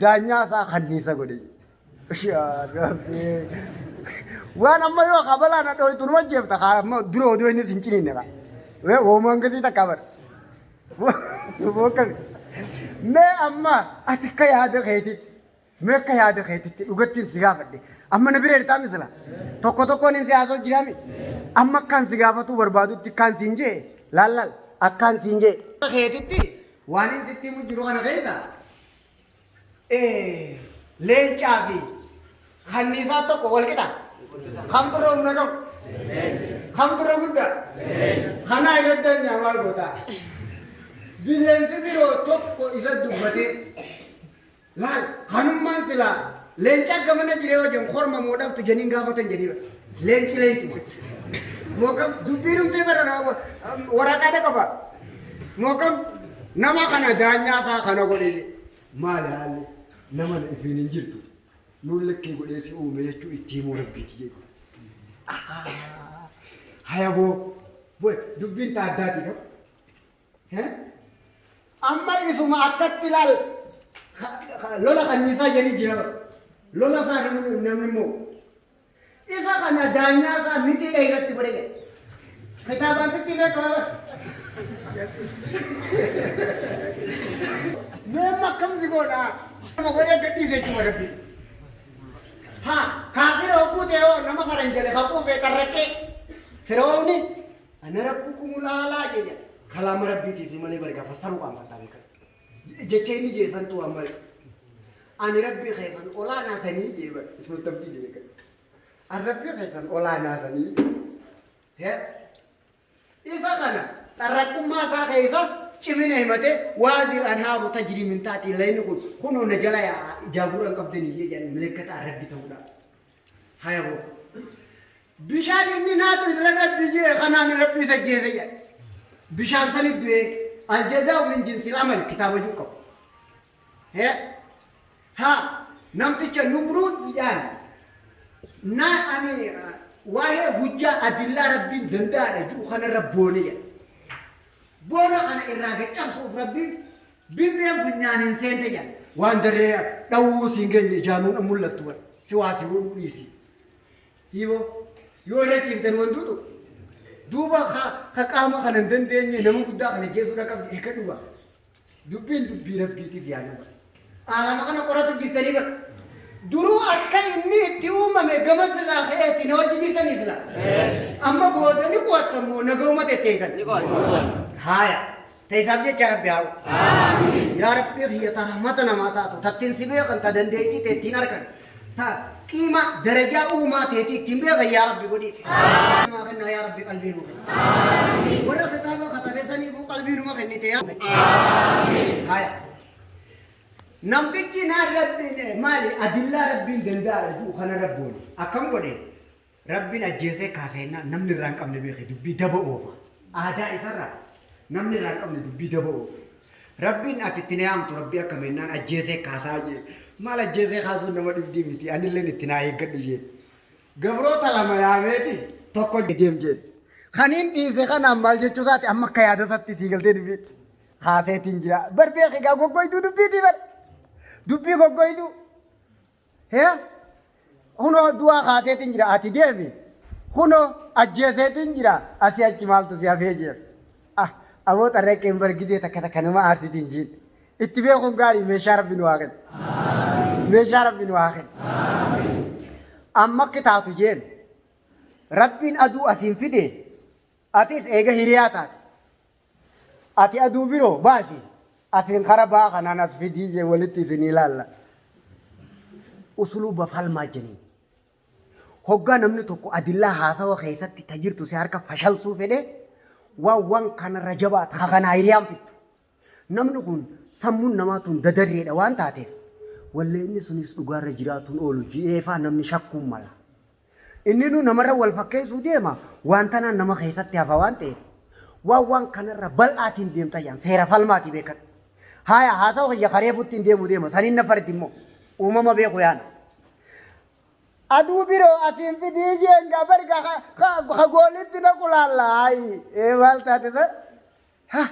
daanyaa isaa kanniisa godhe. Yaa Rabbi. Waan amma yoo kabalaan hadhooytu numa jeefta kaa amma dura odoo inni sin ciniinne kaa. Woomaan gasii takkaa bara. Mee amma ati akka yaada keetitti Mee akka yaada keetitti dhugattiin si gaafadhe. Amma na bira jirtaa misila? Tokko tokkoon hin si haasa'u jiraami? Amma akkaan si gaafatuu barbaadutti akkaan siin jee laal laal akkaan siin jee. Keetitti waan hin sitti himu jiru kana keessa leencaa fi kanniisaa tokko wal qixa. Kamtu irra humna qabu? Kamtu irra guddaa? Kanaa irratti anyaa maal gootaa? Bineensi biroo tokko isa dubbatee Laal kanummaan silaa leenca gamana jiree hojan korma moo dhaltu jeniin gaafatan jedhii bara. Leenci leencuma. Mookam dubbii dhumtee bara waraqaadha qaba. Mookam nama kana daanyaa isaa kana godhe jedhe. Maali haalli nama na ifiin hin jirtu. Nuun lakkee godhee si uume jechuu itti himuu rabbiiti jedhu. Haya boo dubbiin ta addaati qaba. Amma isuma akkatti laal lola kanniisaa jedhanii jira bara. Lola isaa namni immoo isa kana daanyaa isaa mitiidha irratti godhe jedha. Kitaabaan sitti beekama bara. Mee amma akkam si godha? Nama godhee gadhiise jechuudha rabbi. Haa kaafira hogguu ta'e hoo nama faranjale haquufee xarraqee firoomni Ana rabbukumul aalaa jee jedha. Kalaama rabbiitiif malee bari gaa fassaruu qaanfattaa beekan. Jecha inni jee santu waan malee. Ani rabbii keessan olaanaa sanii jee bari isuma tabdiili beekan. Ani rabbii keessan olaanaa sanii jee. Isa kana xarraqqummaa isaa keessa cimina himatee waazil anhaaru tajrii min taatii layni kun kunoo na jala yaa'a ijaa gurra hin qabdanii jee jedhan milekkata rabbi ta'uudha. Haya boo. Bishaan inni naatu irra rabbi jee kanaan rabbi isa jeese jedhe. Bishaan sanit du'ee aljazaa'u min jinsil amal kitaaba jiru qabu. He ha namticha Numruud jedhaan na ani waa'ee hujjaa adillaa rabbiin danda'aadha jiru kanarra boone jedha. Boona kana irraa gad cabsuuf rabbiin bibbeen funyaaniin seente jedha. Waan daree dhawwuu siin geenye ijaanuun mul'attu bara. Si waa si godhuu dhiisi. Hiiboo yoo irra ciiftan wantuutu duuba ka qaama kana hin dandeenye nama guddaa kana jeessuudha qabdi eega dhuga. Dubbiin dubbii rabbiitiif yaaduu bara. Aalama kana qoratu jirtanii bara. Duruu akka inni itti uumame gama sirraa ka'ee itti na wajji jirtanii sila. Amma booda ni qo'attan moo nagahuma tetteessan? Haaya. Teessaaf jecha rabbi haa Yaa rabbi kiyya ta rahmata namaa taatu tattiin si beekan ta dandeettii tee ittiin argan ta qiima darajaa uumaa teetii ittiin beekan yaa rabbi godhiif. Namaa kennaa yaa rabbi qalbii nuu kenni. Warra kitaaba katabe saniifuu qalbii numa kennite yaa. Haya. Namtichi naan rabbiin maali adillaa rabbiin danda'aadha jiru kana rabboon akkam godhe Rabbiin ajjeesee kaasa jennaan namni irraa hin qabne beeke dubbii daba oofa. Aadaa isarraa namni irraa hin qabne dubbii daba oofa. Rabbiin ati itti na yaamtu rabbii akkam jennaan ajjeesee kaasaa jee. Maal ajjeesee kaasuun nama dhibdii miti anilleen itti naa eeggadhu jeen. Gabroota lama yaameeti tokko deem jeen. Kaniin dhiise kanaan maal jechuu isaati amma akka yaada isaatti sii galtee dubbii kaaseetiin jira. Bar beeki gaa goggoyduu dubbiitii bar. Dubbii goggoyduu. Hee? Kunoo du'aa kaaseetiin jira ati deemi. Kunoo ajjeeseetiin jira asii achi maaltu si hafee jira. Ah, aboo xarraqqeen bargizee takka takka nama aarsitiin jiin. Itti beekuun gaarii meeshaa rabbi nu haa kennu. Meeshaa rabbi nu haa kennu. Amma akka taatu jeen rabbiin aduu asiin fide atis eega hiriyaa taate. Ati aduu biroo baasi asiin kara baa kanaan as fidii jee walitti isin ilaalla. Usuluuba falmaa jeniin. Hoggaa namni tokko adillaa haasawa keessatti ta jirtu si harka fashalsuu fedhe Waan waan kanarra jabaata ha kanaa hiriyaan fittu. Namni kun sammuun namaa tun dadarreedha waan taateef wallee inni sunis dhugaarra jiraatuun oolu ji'eefaa namni shakkuun mala. Inni nu namarra wal fakkeessuu deema waan tanaan nama keessatti hafa waan ta'eef waan waan kanarra bal'aatiin deemta jaan seera falmaati beekan. Haaya haasawa kiyya kareefutti hin deemu deema saniin na fardi immoo uumama beeku yaana. Aduu biroo asiin fidii jeen gaa barga ka goolitti na qulaalla hayi ee maal taate sa ha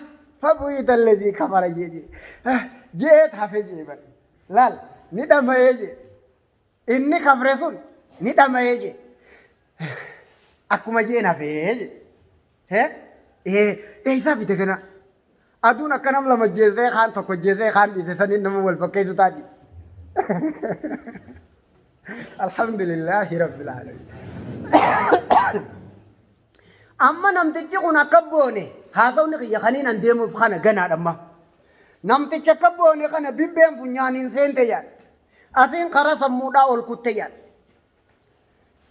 fabu'ita alladhii kafara jee jee jeet hafe jee bar laal ni dhama'ee jee inni kafre sun ni dhama'ee jee akkuma jeen hafee jee he ee eessaa fide kana aduun akka nam lama jeesee kaan tokko jeesee kaan dhiise saniin nama wal fakkeessu taati. Alhamdulillahi rabbil alamin. Amma namtichi kun akka boone haasawni kiyya kaniin an deemuuf kana ganaadha amma. Namtichi akka boone kana bibbeen funyaaniin seente yaad. Asiin karaa sammuudhaa ol kutte yaad.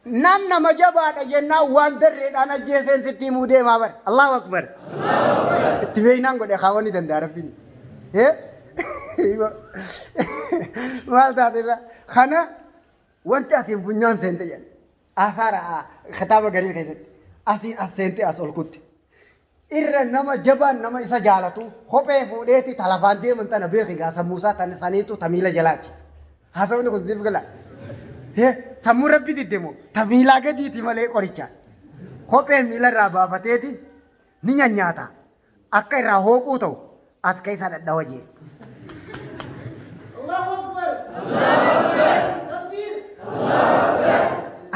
Nan nama jabaadha jennaan waan darreedhaan ajjeeseen sitti himuu deemaa bara. Allahu akbar. Itti beeynaan godhe kaawwan ni danda'a rabbiin. Maal taate kana wanti asiin funyaan seente jedhan. Asaara kitaaba garii keessatti asiin as seente as ol kutte. Irra nama jabaan nama isa jaalatu kophee fuudheeti talafaan deeman tana beeki gaa sammuu isaa tan saniitu ta miila jalaati. Haasawni kun siif gala. Sammuu rabbi didde moo ta miilaa gadiiti malee qoricha. Kophee miila irraa baafateeti ni nyanyaata. Akka irraa hooquu ta'u as keessa dhadhawa jee. Allahu Akbar! Takbiir!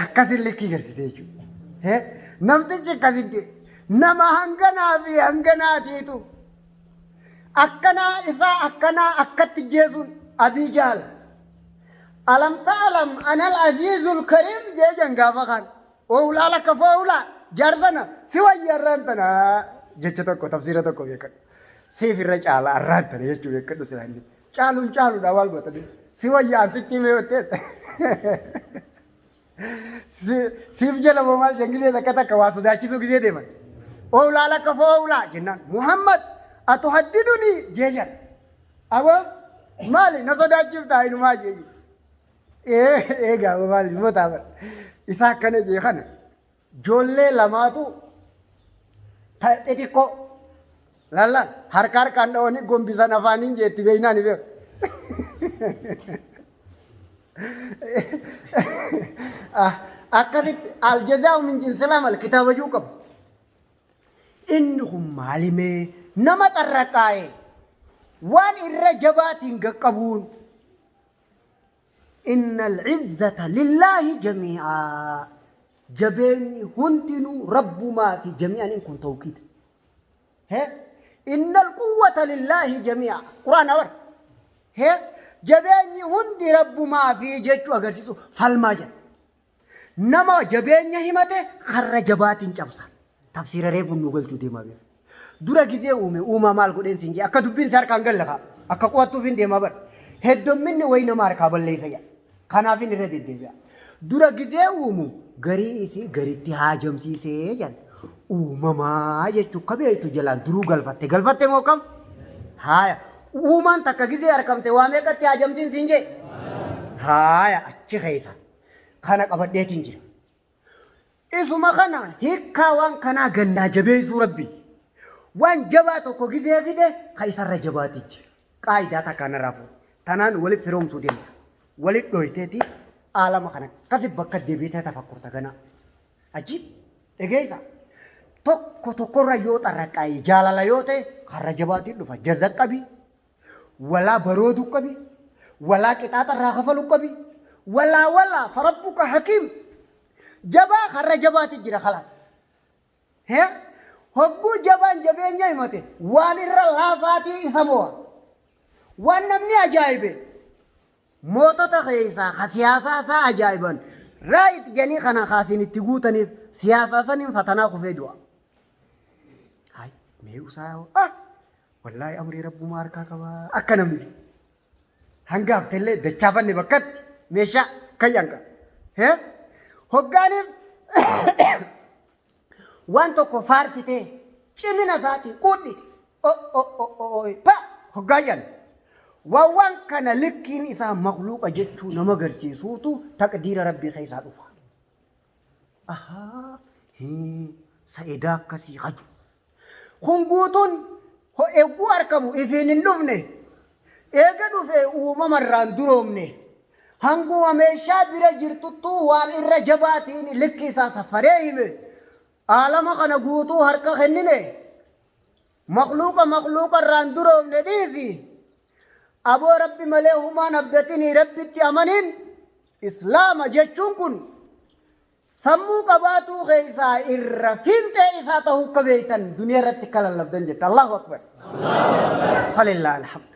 Akkasin likkii garsiise jechuudha. Namtichi akkasitti nama hanganaa fi hanganaatiitu akkanaa isaa akkanaa akkatti jeesuun Abii Jaal. Alam ta'alam anal aziizul kariim jee jan gaafa kaan. Oulaa lakka foulaa jaarsana si wayya arraan tana jecha tokko tafsiira tokko beekadhu. Siif irra caala arraan tana jechuu beekadhu silaa inni. Caaluun caaluudha maal gootani. Si wayya an sitti himee jettees. Siif jala moo maal jedhan gizee takka takka waa sodaachisuu gizee deeman. Oulaa lakka foulaa jennaan Muhammad atuhaddiduni jee jedhan. Aboo maali na sodaachiftaa inumaa jee jedhe. Ee eegaa maal ilmoo taafan. Isa akkana jee kana ijoollee lamaatu xixiqqoo lallaan harka harkaan dhawanii gombisan afaaniin jeetti beeknaan ni beeku. Akkasitti aljazaa'u min jinsil amal kitaaba juu qabu. Inni kun maalimee nama xarraqaa'e waan irra jabaatiin gaqqabuun Innal izzata lillaahi jamii'aa. Jabeenyi hundinuu rabbumaa fi jamii'aniin kun tawkiida. He? Innal quwwata lillaahi jamii'a. Qur'aana bar. He? Jabeenyi hundi rabbumaa fi jechuu agarsiisu falmaa jedha. Nama jabeenya himate karra jabaatiin cabsa. Tafsiira reefu nu galchuu deemaa beeka. Dura gizee uume uumaa maal godheen siin jee akka dubbiin si harkaan galle kaa akka qo'attuuf hin deemaa bar. Heddomminni wayi nama harkaa balleessa jedha. Kanaaf hin irra deddeebi'a. Dura gizee uumu garii isii garitti haajamsiisee jedhan. Uumamaa jechuu akka beektu jalaan duruu galfatte. Galfatte moo kam? Haaya. Uumaan takka gizee harkamte waa meeqatti haajamtiin siin jee? Haaya achi keessa. Kana qabadheetiin jira. Isuma kana hiikkaa waan kanaa gannaa jabeessuu rabbi. Waan jabaa tokko gizee fide ka isarra jabaati jira. Qaayidaa takka narraa fuudhe. Tanaan walitti firoomsuu deemta. Walitti dhoyteeti aalama kana akkasi bakka deebiitee tafakkurta ganaa. Ajiib dhageessa. Tokko tokkorra yoo xarraqqaa'e jaalala yoo ta'e karra jabaatiin dhufa. Jaza qabi. Walaa barooduu qabi, walaa qixaaxa irraa kafaluu qabi, walaa walaa farabbuka hakiim. Jabaa karra jabaati jira kalaas. He? Hogguu jabaan jabeenya himate waan irra laafaatii isa mo'a. Waan namni ajaa'ibe mootota keessaa ka siyaasaa isaa ajaa'iban raayit jedhanii kana kaasiin itti guutaniif siyaasaa saniin fatanaa kufee du'a. Hayi mee usaa ah Wallaahi amrii rabbumaa harkaa qaba akka namni jedhu. Hanga haftellee dachaafanne bakkatti meeshaa kayyaan qaba. Hee? Hoggaaniif waan tokko faarsitee Cimina isaatiin quudhite. O o o o o pa hoggaa jedhan. Waan kana likkiin isaa makluuqa jechuu nama agarsiisuutu taqdiira Rabbii keessaa dhufa. Ahaa, sa'idaa akkasii haju. Kun guutuun egguu argamu ifiin hin dhufne. Eega dhufe uumamarraan duroomne. Hanguma meeshaa bira jirtuttuu waan irra jabaatiin likki isaa safaree hime. Aalama kana guutuu harka kennine. Makluuqa makluuqa irraan duroomne dhiisi. Aboo Rabbi malee humaan abdatinii Rabbitti amaniin Islaama jechuun kun sammuu qabaatuu keessaa irra fiintee isaa ta'uu akka beektan duniyaa irratti akka lallabdan jette. Allahu Akbar. Falillaa alhamdu.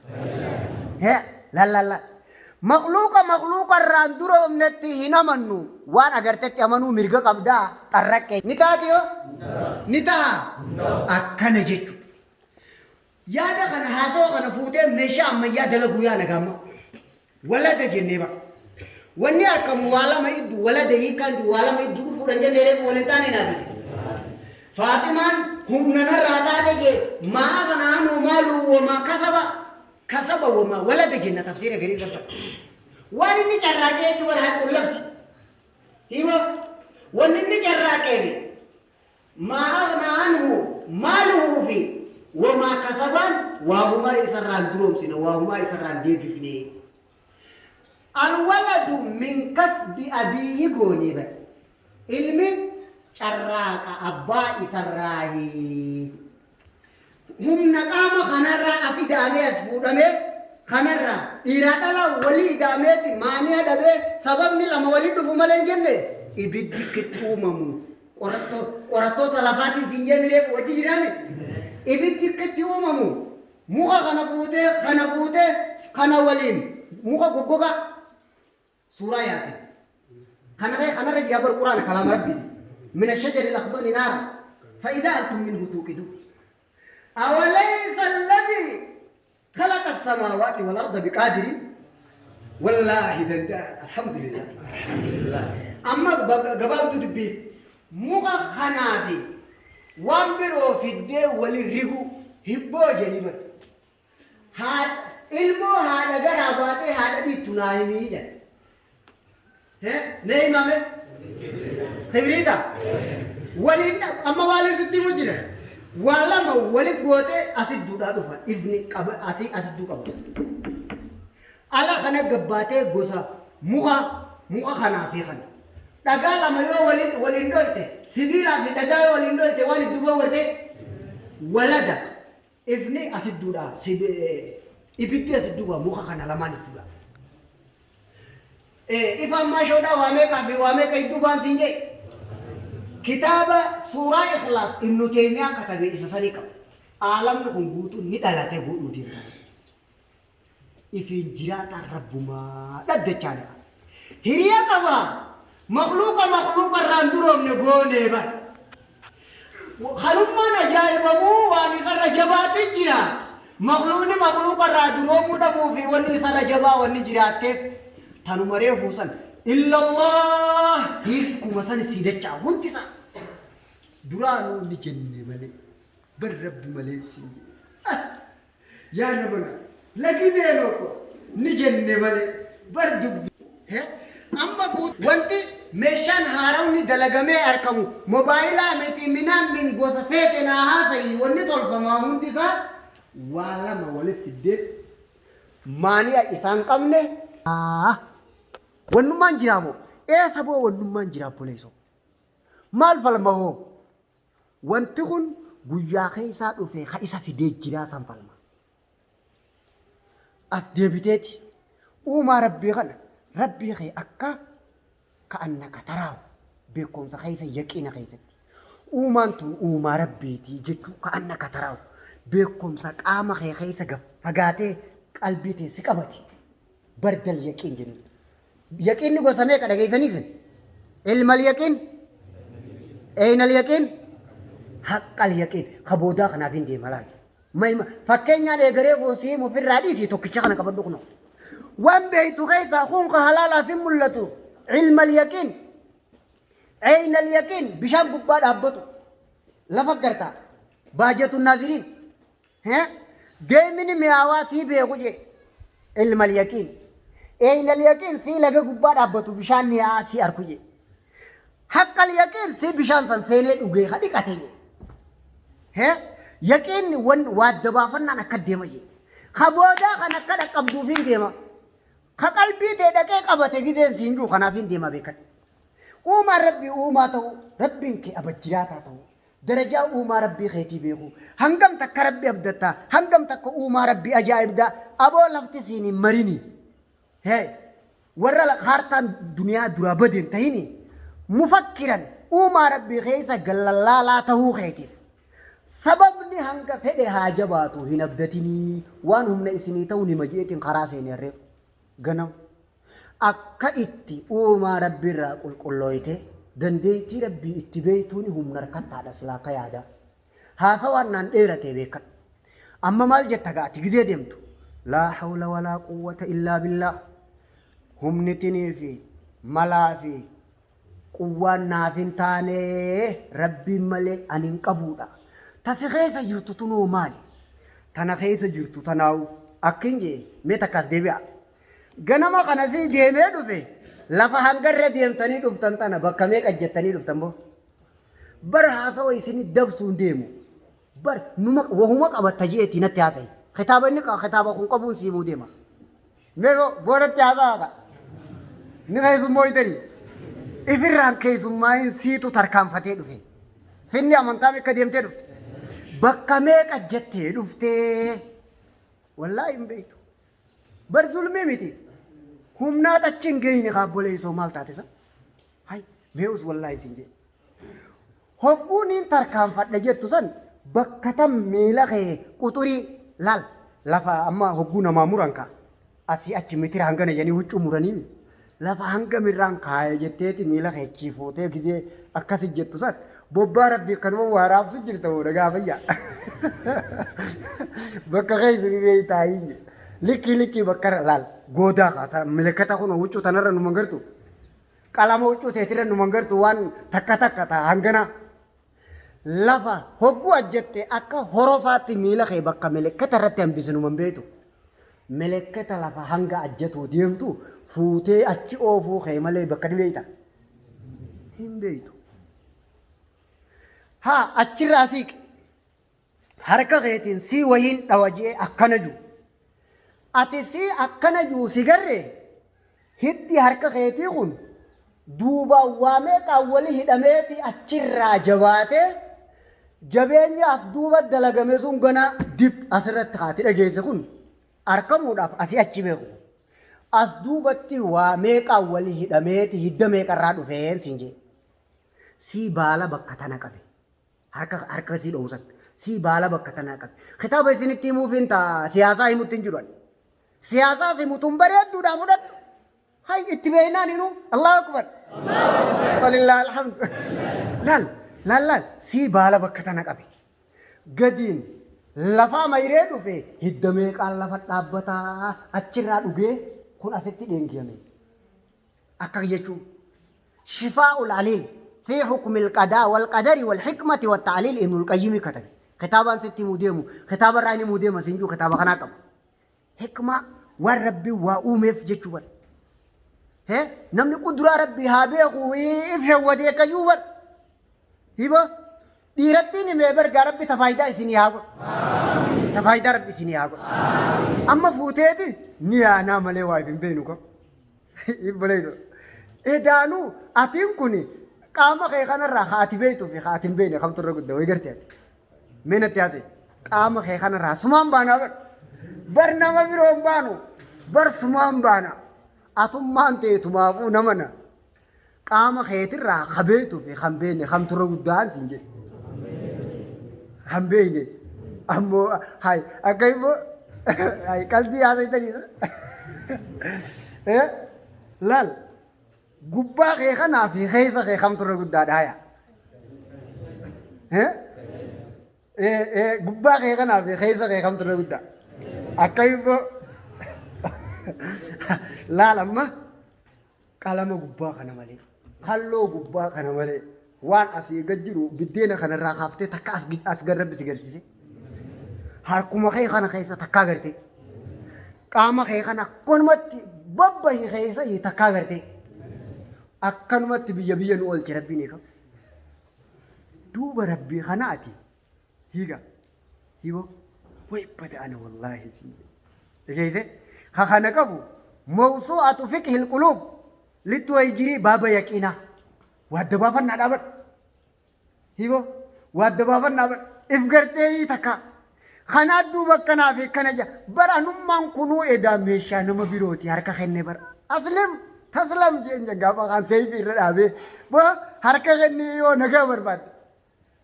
La la la. Makluuqa makluuqa irraan duroomnetti hin amannu. Waan agartetti amanuu mirga qabdaa xarraqqee. Ni taati yoo? Ni taha. Akkana jechuudha. Yaada kana haasawa kana fuutee meeshaa ammayyaa dalaguu yaa nagaamma. Walada jennee bara. Wanni argamu waa lama iddu walada hiikaan jiru waa lama iddu dhufuudhaan jennee reefu waliin taane naafise. Faaximaan humna narraa taate jee maa kana anuu maaluu wamaa kasaba kasaba wamaa walada jenna tafsiira garii irra. Waan inni carraaqee jechuun bara haqqu labsi. Hima wanni inni carraaqee maa aghnaa anhu maaluhu fi wamaa kasabaan waa humaa isarraan duroomsine waa humaa isarraan deebifne. Alwaladu min kasbi abiihi goonee bare. Ilmi carraaqa abbaa isarraahi. Humna qaama kanarraa as ida'amee as fuudhamee kanarraa dhiiraa dhalaa walii ida'ameeti maani'a dhabee sababni lama walii dhufu malee hin jenne ibiddi kitti uumamu qorattoota lafaatiin siin jee mireef wajji jiraame ibiddi kitti uumamu muka kana fuutee kana waliin muka goggogaa suuraa Yaasin kana kanarra jira bar Quraana kalaama Rabbiiti min ashajari al-akhdari naara fa idaa antum minhu tuuqidun. أوليس الذي خلق السماوات والأرض بقادر؟ والله دندان الحمد لله. أما قبل دبي مغا خنابي وان برو في الدي وللرقو هبو جنبر هاد ilmoo haadha garaa baatee haadha dhiittu naa himii jedhe. Nee himame? Kibriita? Waliin amma waaliin sitti himu jira. Waa lama wali gootee asidduudhaa dhufa. Ifni qaba asii asidduu qaba. Ala kana gabbaatee gosa muka muka kanaa fi kana. Dhagaa lama yoo waliin waliin dhoyte sibiilaa fi dhagaa yoo waliin dhoyte waan idduuba wartee walada. Ifni asidduudhaa ibiddi asidduuba muka kana lamaan idduudha. Ifa ammaa shoodhaa waa meeqaa fi waa meeqa idduu baan siin jee. Kitaaba suuraa Ikhlaas Ibnu Teemiyaa katabe isa sanii qaba. Aalamni kun guutuun ni dhalate godhuu deema. Ifiin jiraataan rabbumaa dhaddachaa dhaqa. Hiriya qaba. Makluuqa makluuqa irraan duroomne goonee bara. Kanummaan ajaa'ibamuu waan isarra jabaatu jira. Makluuqni makluuqa irraa duroomuu dhabuu fi wanni isarra jabaa wanni jiraatteef tanuma reefuu san illallah hiikuma san sii dachaa hundi isaa. Duraanuu ni jenne malee bar Rabbi malee siin jedhe. Yaa nama lagi seenoo ko ni jenne malee bar dubbi. Amma wanti meeshaan haarawni dalagamee argamu mobaayilaa miti minaan min gosa feete naa haasayi wanni tolfamaa hundi isaa waa lama walitti fiddee maani'a isaan qabne. Wannummaan jiraa moo? Eessa boo wannummaan jiraa obboleessoo? Maal falma hoo? Wanti kun guyyaa keessaa dhufee ka isa fidee jiraa san falma. As deebiteeti uumaa Rabbii kana Rabbii kee akka ka'annaka taraahu beekumsa keessa yaqiina keessatti. Uumaan tun uumaa Rabbiitii jechuu ka'annaka taraahu beekumsa qaama kee keessa fagaatee qalbii tee si qabate. Bardal yaqiin jennu. Yaqiinni gosa meeqa dhageessanii isin? Ilmal yaqiin, eeynal yaqiin, haqqal yaqiin. Ka boodaa kanaaf hin deema laal. Mayma fakkeenyaan eegaree foosii ofirraa dhiisi tokkicha kana qabadhu kunoo. Waan beektu keessaa kun ka halaalaaf hin mul'atu. Ilmal yaqiin, eeynal yaqiin bishaan gubbaa dhaabbatu. Lafa gartaa. Baajatu naaziriin. Deemini mi'aawaa sii beeku jee. Ilmal yaqiin. Eeynal yaqiin sii laga gubbaa dhaabbatu bishaan mi'aawaa sii arku jee. Haqqal yaqiin sii bishaan san seenee dhugee ka dhiqate jee. Yaqiinni wan waadda baafannaan akka deema jee. Ka boodaa kan akka dhaqqabduufiin deema. Ka qalbii tee dhaqee qabate gizeen siin jiru kanaafin deema beekadhu. Uumaan Rabbii uumaa ta'uu, Rabbiin kee abajjiraataa ta'uu, darajaa uumaa Rabbii keetii beekuu, hangam takka Rabbi abdattaa, hangam takka uumaa Rabbii ajaa'ibdaa, aboo lafti siin hin marini. Hee, warra kaartaan duniyaa duraa badeen tahini, mufakkiran uumaa Rabbii keessa gallallaalaa ta'uu keetiif. Sababni hanga fedhe haa jabaatu hin abdatinii waan humna isinii ta'u nima je'eetiin karaa seene harreef ganama. Akka itti uumaa Rabbii irraa qulqullooyte dandeeytii Rabbii itti beeytuuni humna harkattaadha silaa akka yaadaa. Haasawaan naan dheeratee beekadhu. Amma maal jetta gaa ati gizee deemtu? Laa hawla walaa quwwata illaa billaah. Humnitinii fi malaa fi Quwwaan naaf hin taane Rabbiin malee ani hin qabuudha. Ta si keessa jirtu tunoo maali? Tana keessa jirtu tanaawu akkin jee mee takka as deebi'a. Ganama kana si deemee dhufe lafa hangarra deemtanii dhuftan tana bakka meeqa jettanii dhuftan boo? Bar haasawa isinii dabsuun deemu. Bar numa wahuma qabatta jeetii natti haasa'i. Kitaaba inni kitaaba kun qabuun siimuu deema. Mee boodatti haasa'a ka. Ni keessummooytanii. Ifirraan keessummaayin siitu tarkaanfatee dhufe. Finni amantaa meeqa deemtee dhufte. Bakka meeqa jettee dhuftee. Wallaahi hin beektu. Bar zulmii miti. Humnaa achi hin geenye kaabboleessoo maal taate sa? Hay mee us wallaahi sin jedhe. Hogguu niin tarkaanfadha jettu san bakka tam miila kee quxurii laal lafa amma hogguu namaa muran kaa asii achi mitira hangana jedhanii huccuu muraniimi lafa hanga mirraan kaaya jetteeti miila kee achii fuutee gizee akkasi jettu san bobbaa rabbii kanuma waa raabsu jirta booda gaafayya bakka keessa ni beektaa hin jedhe likkii likkii bakka laal goodaa kaasa milakata kun huccuu tanarra nu mangartu Qalama huccuu teetirra numan gartu waan takka takka ta hangana. Lafa hogguu ajjatte akka horofaatti miila kee bakka melekketa irratti hambise numan beektu. Melekketa lafa hanga ajjatuu deemtu fuutee achi oofuu kee malee bakka ni beekta. Hin beektu. Haa achirraa siiqi. Harka keetiin sii wahiin dhawa je'ee akkana ju. Ati sii akkana juu si garree hiddi harka keetii kun duubaan waa meeqaan wali hidhameeti achirraa jabaatee jabeenyi as duuba dalagame sun ganaa dib asirratti haati dhageesse kun arkamuudhaaf asii achi beeku. As duubatti waa meeqaan wali hidhameeti hidda meeqarraa dhufeen siin jee. Sii baala bakka tana qabe. Harka harka sii dhoowsan. Sii baala bakka tanaa qabe. Kitaaba isinitti himuuf hin ta'a siyaasaa himutti hin jiru ani. Siyaasaa himutu hin bareedduudhaa fudhadhu. Hay itti beeknaan inuu Allahu akbar. Walillaahi alhamdu. Laal laal laal sii baala bakka tana qabe. Gadiin lafaa mayree dhufe hidda meeqaan lafa dhaabbataa achirraa dhugee kun asitti dheengiyame. Akka jechuun. Shifaa'ul Aliil fi hukmil qadaa wal qadari wal hikmati wat ta'liil Ibnul Qayyimi katabe. Kitaabaan sitti himuu deemu kitaaba irraa inni himuu deema siin jiru kitaaba kanaa qaba. Hikmaa waan Rabbiin waa uumeef jechuu bar. He namni quduraa Rabbii haa beeku if shawwadee kayyuu bar. Hiba dhiirattiin himee bargaa Rabbi tafaayidaa isinii haa godhu. Tafaayidaa Rabbi isinii haa godhu. Amma fuuteeti ni yaanaa malee waa if hin beeknu qabu. Obboleesso. Edaanuu atiin kun qaama kee kanarraa ka ati beektuu fi ka ati hin beekne kamtu irra guddaa wayi gartee ati. Mee natti haasa'e. Qaama kee kanarraa sumaan baanaa bar. Bar nama biroo hin baanu. Bar sumaan baana. Atummaan teetumaafuu nama na. Qaama keetirraa ka beektuu fi kan beekne kamtu irra guddaan siin jedhe. Kan beekne. Ammoo hay akka immoo hay qalbii haasa'itanii. Eh laal gubbaa kee kanaa fi keessa kee kamtu irra guddaadha haya. Eh eh gubbaa kee kanaa fi keessa kee kamtu irra guddaa. Akka immoo laal amma qalama gubbaa kana malee, halloo gubbaa kana malee, Waan asii gad jiru biddeena kanarraa kaaftee takka as gad rabbi si garsiise. Harkuma kee kana keessa takkaa gartee. Qaama kee kana akkanumatti babbahi keessa takkaa gartee. Akkanumatti biyya biyya nu oolche rabbiin eega. Duuba rabbii kanaati. Hiiga. Hibo. Way bada ana wallaahi siin jedhe. Dhageesse? Ka kana qabu mawsuu'atu fiqhil quluub littuwayjirii baaba yaqiinaa. Waa adda baafannaa dhaabadhu. Hibo. Waa adda baafannaa dhaabadhu. If gartee takka. Kanaa duuba akkanaa fi akkana jedha. Bara anummaan kunuu edaa meeshaa nama birooti harka kenne bara. Aslim taslam jeen gaafa kaan seeyfii irra dhaabee. Boo harka kennee yoo nagaa barbaadde.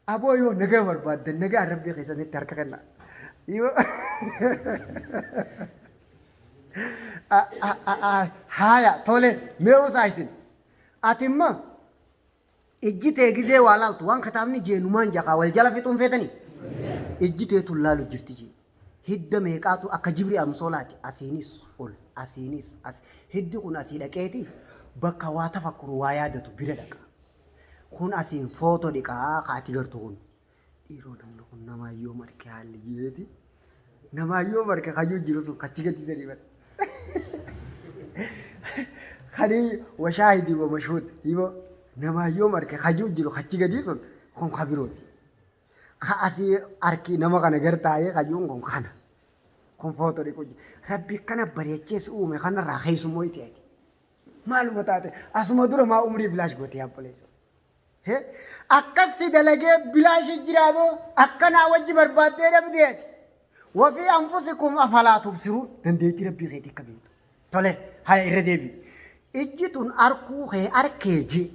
Aboo yoo nagaa barbaaddan nagaa rabbii keessanitti harka kennaa. Yoo haaya tole mee usaa isin. Ati immoo ijji tee gizee waa laaltu waan kitaabni jee numaan jakaa wal jala fixuun feetanii. Ijji tee tun laalu jirti jee. Hidda meeqaatu akka jibri amsoolaati asiinis ol asiinis as hiddi kun asii dhaqeeti bakka waa tafakkuru waa yaadatu bira dhaqa. Kun asiin footo dhiqaa ka ati gartu kun. Dhiiroo namni kun namaa yoom arke haalli jeeti. Namaa yoom arke kayyuu jiru sun kachi gadi sanii bara. Kanii washaahidii wa mashuud himoo namaa yoom arke kayyuu jiru kachi gadii sun kun ka birooti. Ka asii arki nama kana gar taa'ee kayyuun kun kana. Kun footo dhiqu. Rabbi akkana bareechee si uume kanarraa keessummoo itti ati. Maaluma taate asuma dura maa umrii bilaash goote yaa obboleessoo. He? Akkas si dalagee bilaashi jiraa boo akkanaa wajji barbaaddee dhabdee ati. Wafii anfusikum afalaa tubsiruun dandeettii rabbii keetii akka beektu. Tole haya irra deebi. Ijji tun arkuu kee arkee jee.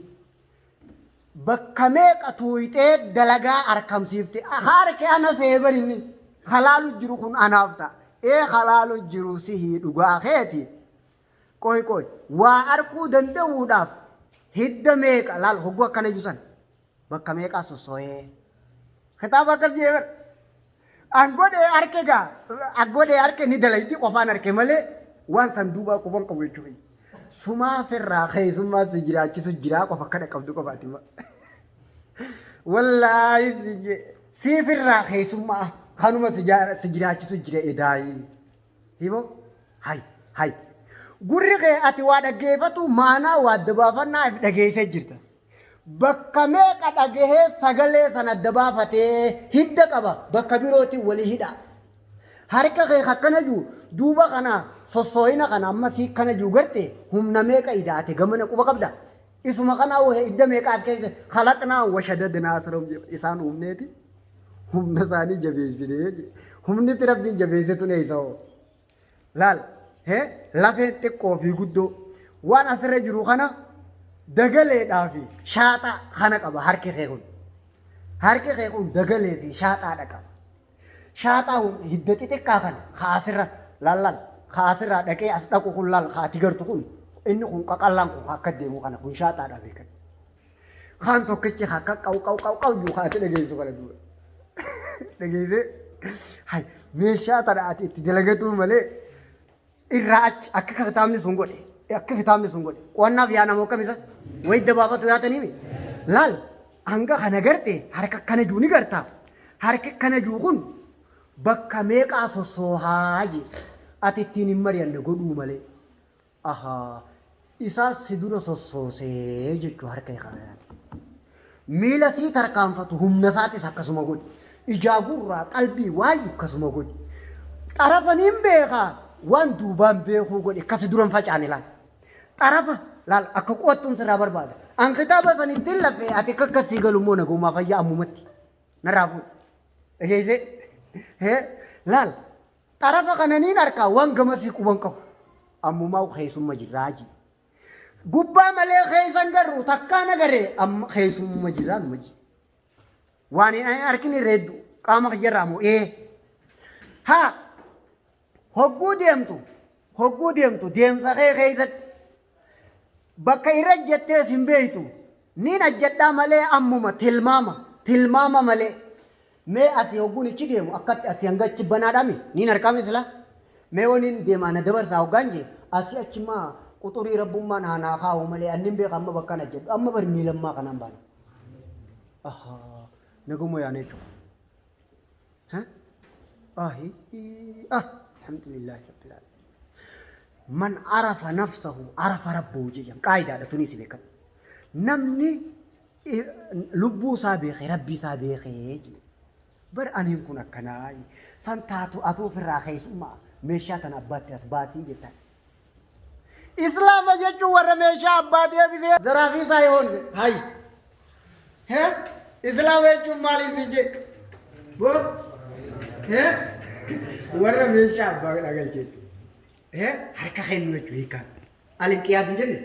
Bakka meeqa tuuyxee dalagaa arkamsiifte. Harke ana see barinni. Halaalu jiru kun anaaf ta'a. Ee halaalu jiru sihii dhugaa keeti. Qoy qoy waa arkuu danda'uudhaaf hidda meeqa laal hogguu akkana iyyuu san bakka meeqaa sossooyee kitaaba akkas jee bar an godhee arke gaa an godhee arke ni dalaydi qofaan arke malee waan san duubaa quban qabu jechuu kiyya. Sumaa firraa keessummaa si jiraachisu jiraa qofa akka dhaqqabdu qofaati ma. Wallaahi si jee siifirraa keessummaa kanuma si jiraachisu jira edaayii. Himoo? Hay, hay. Gurri kee ati waa dhaggeeffatu maanaa waa adda baafannaa if dhageessee jirta. Bakka meeqa dhagahee sagalee sana adda baafatee hidda qaba bakka birootiin walii hidha. Harka kee akkana jiru duuba kana sossooyina kana amma sii kana jiru garte humna meeqa idaate gamana quba qabda. Isuma kanaa wahee hidda meeqa as keessa kalaqnaa washadadnaa asirra isaan uumneeti. Humna isaanii jabeessinee jedhe. Humniti rabbiin jabeesse tun eessa hoo? Laal, hee, lafeen xiqqoo fi guddoo waan asirra jiru kana dagaleedhaa fi shaaxaa kana qaba harki kee kun. Harki kee kun dagalee fi shaaxaadha qaba. Shaaxaa kun hidda xixiqqaa kana ka asirra laal laal ka asirraa dhaqee as dhaqu kun laal ka ati gartu kun inni kun qaqallaan kun ka akka deemu kana kun shaaxaadha beekan. Kaan tokkichi akka qaw qaw qaw qaw jiru kaati dhageessu kana duuba. Dhageessee hay meeshaa tana ati itti dalagatuu malee irraa achi akka kitaabni sun godhe akka kitaabni sun godhe qo'annaaf yaa namoo akkam isa wayii dabaafatu yaatanii mi laal hanga kana garte harka kana jiru ni garta harki kana jiru kun bakka meeqaa sossoohaa jee ati ittiin hin mari'anne godhuu malee. Ahaa Isaas si dura sossoosee jechuu harka kanaan. Miila sii tarkaanfatu humna isaatis akkasuma godhi. Ijaa gurraa qalbii waayyu akkasuma godhi. Xarafaniin beekaa waan duubaan beekuu godhi akkasi dura hin facaane laal. Xarafa laal akka qo'attuun sirraa barbaada. An kitaaba san ittiin lafee ati akka akkasii galu immoo nagoomaa fayyaa ammumatti. Narraa fuudhi. Dhageessee? Hee laal Xarafa kana niin arkaa waan gamasii quban qabu. Ammumaa keessumma jirraa ji. Gubbaa malee keessan garru takkaa nagaree amma keessumma jirraa numa ji. Waan hin arkin irra hedduu qaama kiyyarraa moo ee. Haa hogguu deemtu hogguu deemtu deemsa kee keessatti Bakka irra ejjettees hin beektu. Niin ajjadhaa malee ammuma tilmaama tilmaama malee. Mee asii hogguun ichi deemu akkatti asii hanga achi banaadhaami niin harkaami silaa. Mee waniin deemaa na dabarsaa hoggaan jee asii achi maa quxurii rabbummaan haa naa kaa'u malee annin beeka amma bakkaan ajjadhu amma bar miilammaa kanaan baana. Ahaa naguma yaane jechuudha. Ha? Ahi ah alhamdulillahi rabbil alamin. Man arafa nafsahu arafa rabbahu jedhan qaayidaadha tunis beekan. Namni lubbuu isaa beekee rabbii isaa beekee jedhe. Bar aniin kun akkanaa san taatu atuu ofirraa keessummaa meeshaa tana abbaatti as baasii jettan. Islaama jechuun warra meeshaa abbaa deebisee zaraafii isaa yoon hay. He? Islaama jechuun maaliin siin jedhe? Boo? He? Warra meeshaa abbaa dhagalche jechuudha. He? Harka kennu jechuudha hiikaan. Alinqiyaat hin jenne.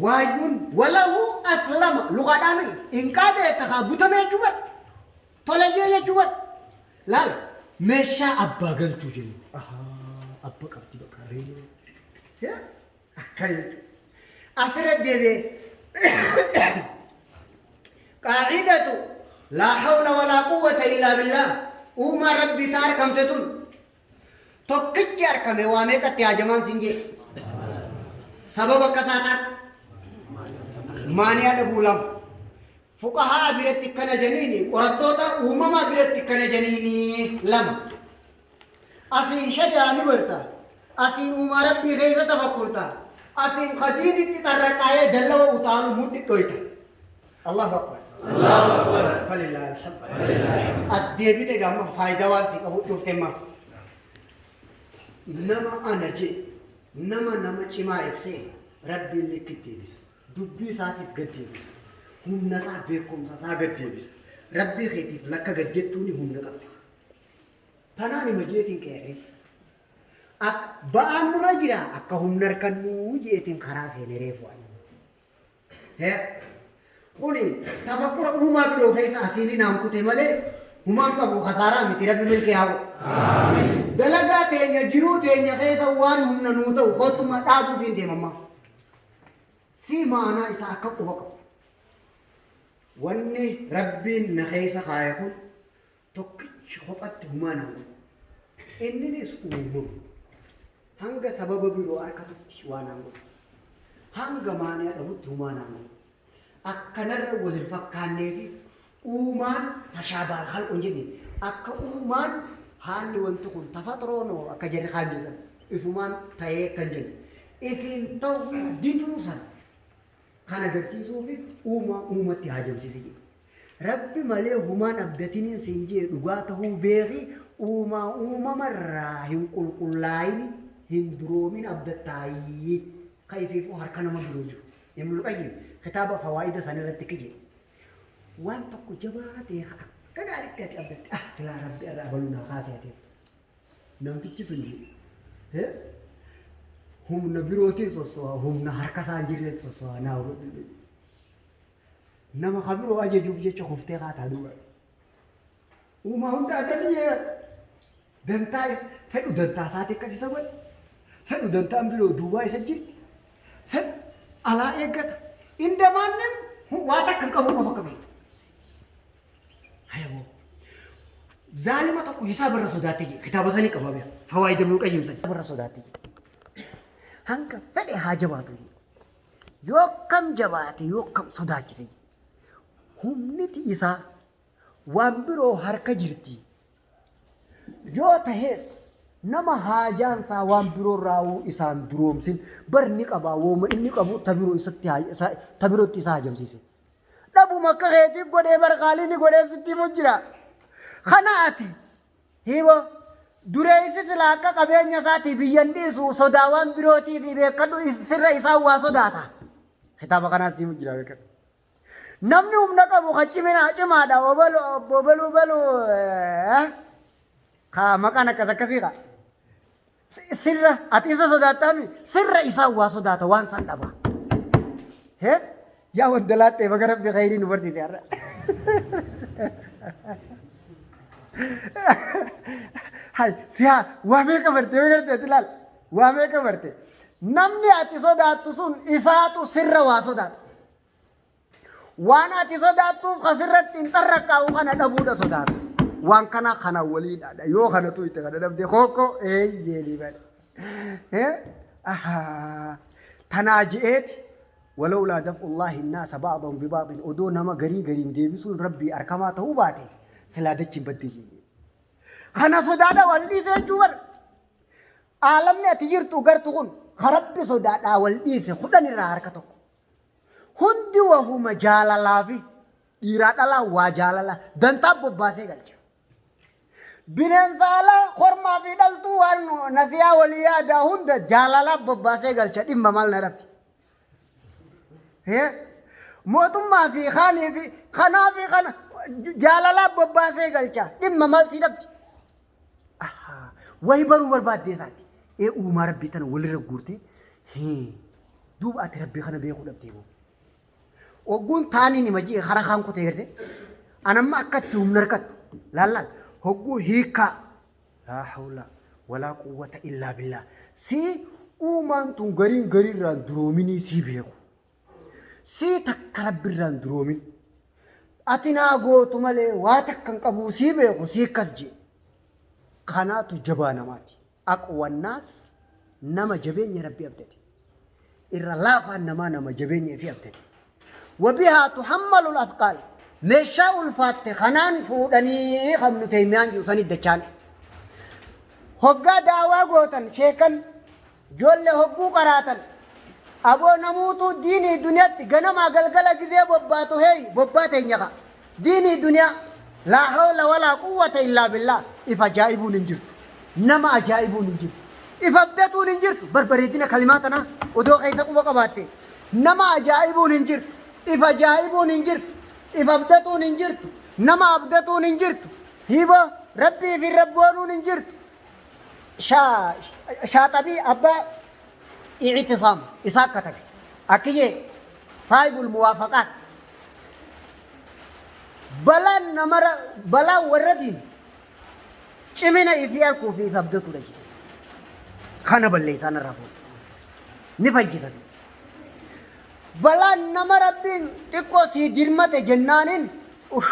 Waayyuun walahu aslama luqaadhaan hin qaadee takaa butame jechuu bar. Tole jee jechuu bar. Laal meeshaa abbaa galchuu jennu. Ahaa abba qabdi bakka ree. Akkana jechuudha. Asirra deebi'ee qaacidatu laa hawla walaa quwwata illaa billaah uumaa rabbii ta arkamte tun tokkichi arkame waa meeqatti haajamaan siin jee sababa akkasaa ta'a maaniyaa dhabuu lama fuqahaa biratti akkana janiini qorattoota uumamaa biratti akkana janiini lama asiin shari'aa ni barta asiin uumaa rabbii keessa tafakkurta asiin kadiinitti xarraqaayee dallawa utaalu mudhi dhoyta. Allahu akbar. Allahu akbar. Falillahi alhamd. As deebite gaama faayidaa waan si qabu dhufte ma. Nama ana je nama nama cimaa ibsee rabbiin likki deebisa. Dubbii isaatiif gad deebisa. Humna isaa beekumsa isaa gad deebisa. Rabbii keetiif lakka gad jettuuni humna qabda. Tanaan hima jeetiin qeerree. Akka ba'aan nurra jira akka humna harkannuu jeetiin karaa seenee reefu ani. Kuni tafakkura uumaa biroo keessa asiilii naan kute malee humaan qabu kasaaraa miti rabbi milkee haa godhu. Dalagaa teenya jiruu teenya keessa waan humna nuu ta'u kottuma dhaabuuf hin deemamma. Si maanaa isaa akka quba qabu. Wanni rabbiin na keessa kaaye kun tokkichi kophatti humaa naan godhu. Inninis uumama. Hanga sababa biroo harkatutti waa naan godhu. Hanga maaniyaa dhabutti humaa naan godhu. Akkanarra wal hin fakkaannee fi uumaan tashaabaal khalqu hin jenne akka uumaan haalli wanti kun tafaxroonoo akka jarri kaan jedhan ifumaan ta'ee kan jennu ifiin ta'uu diduu san kan agarsiisuu fi uumaa uumatti haajamsiise jedhu. Rabbi malee humaan abdatiniin siin jee dhugaa tahuu beeki uumaa uumamarraa hin qulqullaayini hin duroomin abdattaayii ka ifiifuu harka nama biroo jiru. Ibnul Qayyim kitaaba fawaa'ida san irratti ki jedhe. Waan tokko jabaa ta'e ka akka gaariitti ati abdatte ah silaa rabbi irraa abaluu naa kaasee ati namtichi sun jedhe humna birootiin sosso'a humna harka isaa hin jirreetti sosso'a naa hubadhu jedhe. Nama ka biroo ajajuuf jecha kuftee kaataa duuba. Uumaa hunda akkasii jedha. Dantaa fedhu dantaa isaati akkas isa godhe. Fedhu dantaan biroo duubaa isa jirti. Fedhu alaa eeggata. Indamaannin waa takka hin qabu qofa akka beektu. Hayaboo. Zaalima tokko hisaaba irra sodaattee jedhe. Kitaaba sanii qaba beeku. Fawaayida Ibnul Qayyim sanii. Irra sodaattee jedhe. Hanga fedhe haa jabaatu jedhe. Yoo akkam jabaate yoo akkam sodaachise jedhe. Humniti isaa waan biroo harka jirti. Yoo tahees nama haajaan isaa waan biroo raawuu isaan duroomsin bar ni qabaa wooma inni qabu ta biroo isatti ta birootti isa hajamsiise. Dhabuma akka keetii godhee bar qaalii ni godhee sitti himu jira. Kana ati hibo dureessi silaa akka qabeenya isaatii biyyan dhiisu sodaa waan birootii fi beekadhu sirra isaan waa sodaata. Kitaaba kanaas himu jira beekadhu. Namni humna qabu ka cimina cimaadha obalu obbo baluu baluu ka maqaan akkas akkasii ka. Sirra ati isa sodaattaami sirra isaan waa sodaata waan san dhaba. He yaa wandalaaxxee baga rabbi khayrii nu barsiise har'a. Hay siyaa waa meeqa barte yoo garte ati laal waa meeqa barte namni ati sodaattu sun isaatu sirra waa sodaata. Waan ati sodaattuuf ka sirratti hin xarraqqaa'u kana dhabuudha sodaata. Waan kana kana waliidhaadha. Yoo kana tuyte kana dhabde kookko eeyyee ni bada. Ahaa. Tanaa je'eeti. Walawlaa daf'ullaahi naasa ba'dahum biba'din, odoo nama garii gariin deebisuun Rabbii arkamaa ta'uu baate silaa dachiin badde jee. Kana sodaadha wal dhiise jechuu bar. Aalamni ati jirtu gartu kun ka Rabbi sodaadhaa wal dhiise 10 irraa harka tokko. Hundi wahuma jaalalaa fi dhiiraa dhalaa waa jaalalaa dantaa bobbaasee galcha. Bineensa alaa kormaa fi dhaltuu waan nasiyaa walii yaadaa hunda jaalalaaf bobbaasee galcha, dhimma maal na dhabde. Mootummaa fi kaanii fi kanaa fi kana jaalalaaf bobbaasee galcha, dhimma maal sii dhabde. Wayi baruu barbaaddee isaati. Ee, uumaa Rabbii tana walirra guurtee duuba ati Rabbii kana beekuu dhabdee moo. Hogguun taaniin hima ji'e karaa kaan kutee garte. Anamma akka itti humna harkattu. Laal laal. Hogguu hiikkaa. Laa hawla walaa quwwata illaa billaa. Sii uumaan tun gariin gariirraan duroominii sii beeku. Sii takka Rabbirraan duroomin. Ati naa gootu malee waa takka hin qabuu sii beeku sii akkas jee. Kanaatu jabaa namaati. Aqwannaas nama jabeenya Rabbi abdate. Irra laafaan namaa nama jabeenya ifii abdate. Wabihaa tuhammalul athqaal. Meeshaa ulfaatte kanaan fuudhanii kan nu teeymiyaan jiru sanit dachaan. Hoggaa daawaa gootan sheekan ijoollee hogguu qaraatan aboo namuutuu diinii duniyaatti ganamaa galgala gizee bobbaatu, heey, bobbaa teenya ka diinii duniyaa, laa hawla walaa quwwata illaa billaah. If ajaa'ibuun hin jirtu, nama ajaa'ibuun hin jirtu, if abdatuun hin jirtu. Barbareedina kalimaa tanaa odoo keessa quba qabaatte, nama ajaa'ibuun hin jirtu, if ajaa'ibuun hin jirtu, if abdatuun hin jirtu, nama abdatuun hin jirtu, hibo Rabbii fi rabboonuun hin jirtu. Shaaxabii abbaa Ictisaam isaa katabe akki jee, saahibul muwaafaqaat: balaan namara, balaan warra diin cimina ifii arkuu fi if abdatudha jedhe. Kana balleessaan irraa fuudha ni fayyisa. Balaan nama Rabbiin xiqqoo sii dirmate jennaaniin uff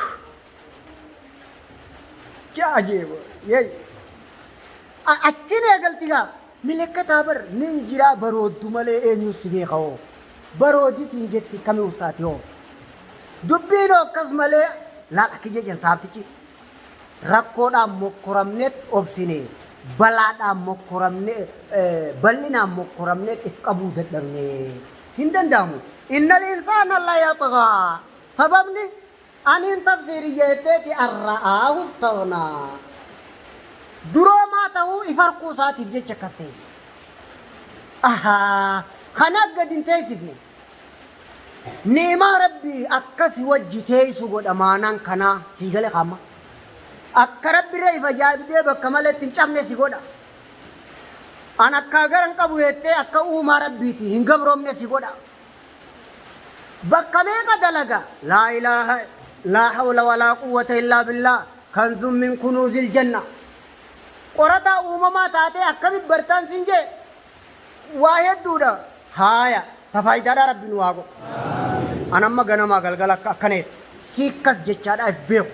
ajeebo yey achin eegalti gaa milekkataa bar nin jiraa barooddu malee eenyu si beeka hoo, baroodi siin jetti kami uftaati hoo, dubbiin akkas malee. Laal akki jedhan saabtichi: rakkoodhaan mokkoramneet obsine, balaadhaan mokkoramne, bal'inaan mokkoramneet if qabuu dadhabne. Hin danda'amu. Innal insaana la yaxgaa. Sababni aniin tafsiiriyya jetteeti arra'aahu istaghnaa. Duroomaa ta'uu if arkuu isaatiif jecha akkas ta'e. Ahaa, kana gad hin teessifne. Ni'imaa Rabbii akkasi wajji teessu godha maanaan kanaa sii gale kaamma. Akka Rabbirra if ajaa'ibdee bakka maletti hin cabne si godha. An akkaa gara hin qabu jettee akka uumaa Rabbiiti hin gabroomne si godha. Bakka meeqa dalaga? Laa ilaaha, laa hawla walaa quwwata illaa billaah, kanzun min kunuuzil janna. Qorataa uumamaa taatee akkamitti bartaan siin jee waa hedduudha. Haaya, ta faayidaadhaa Rabbi nu haa godhu. An amma ganamaa galgala akka akkana jedhu siikkas jechaadhaa if beeku.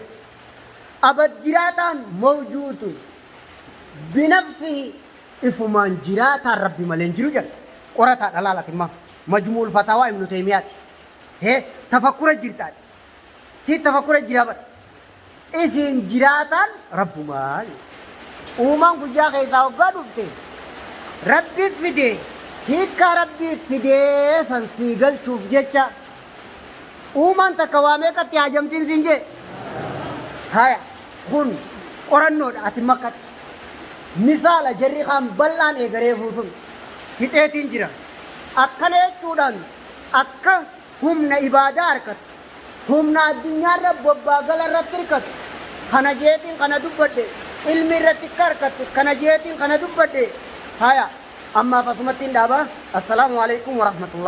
Abad jiraataan mawjuudun binafsihi, ifumaan jiraataan Rabbi malee hin jiru jedha. Qorataadha laal ati imma. Majmuul Fataawaa Ibnu Taymiyaati. Hee, tafakkura jirtaati. Si tafakkura jira bar. Ifiin jiraataan Rabbumaa. Uumaan guyyaa keessaa hoggaa dhufte Rabbi fide, hiikkaa Rabbii fidee san sii galchuuf jecha uumaan takka waa meeqatti haajamtiin siin jee. Haya, kun qorannoodha ati makkatti. Misaala jarri kaan bal'aan eegareefuu sun fixeetiin jira. Akkana jechuudhaan akka humna ibaadaa harkattu, humna addunyaarra bobbaa gala irratti hirkattu, kana jeetiin kana dubbadhe, ilmi irratti akka harkattu kana jeetiin kana dubbadhe. Haya, ammaaf asumatti hin dhaaba. Assalaamu alaikum warahmatullahi.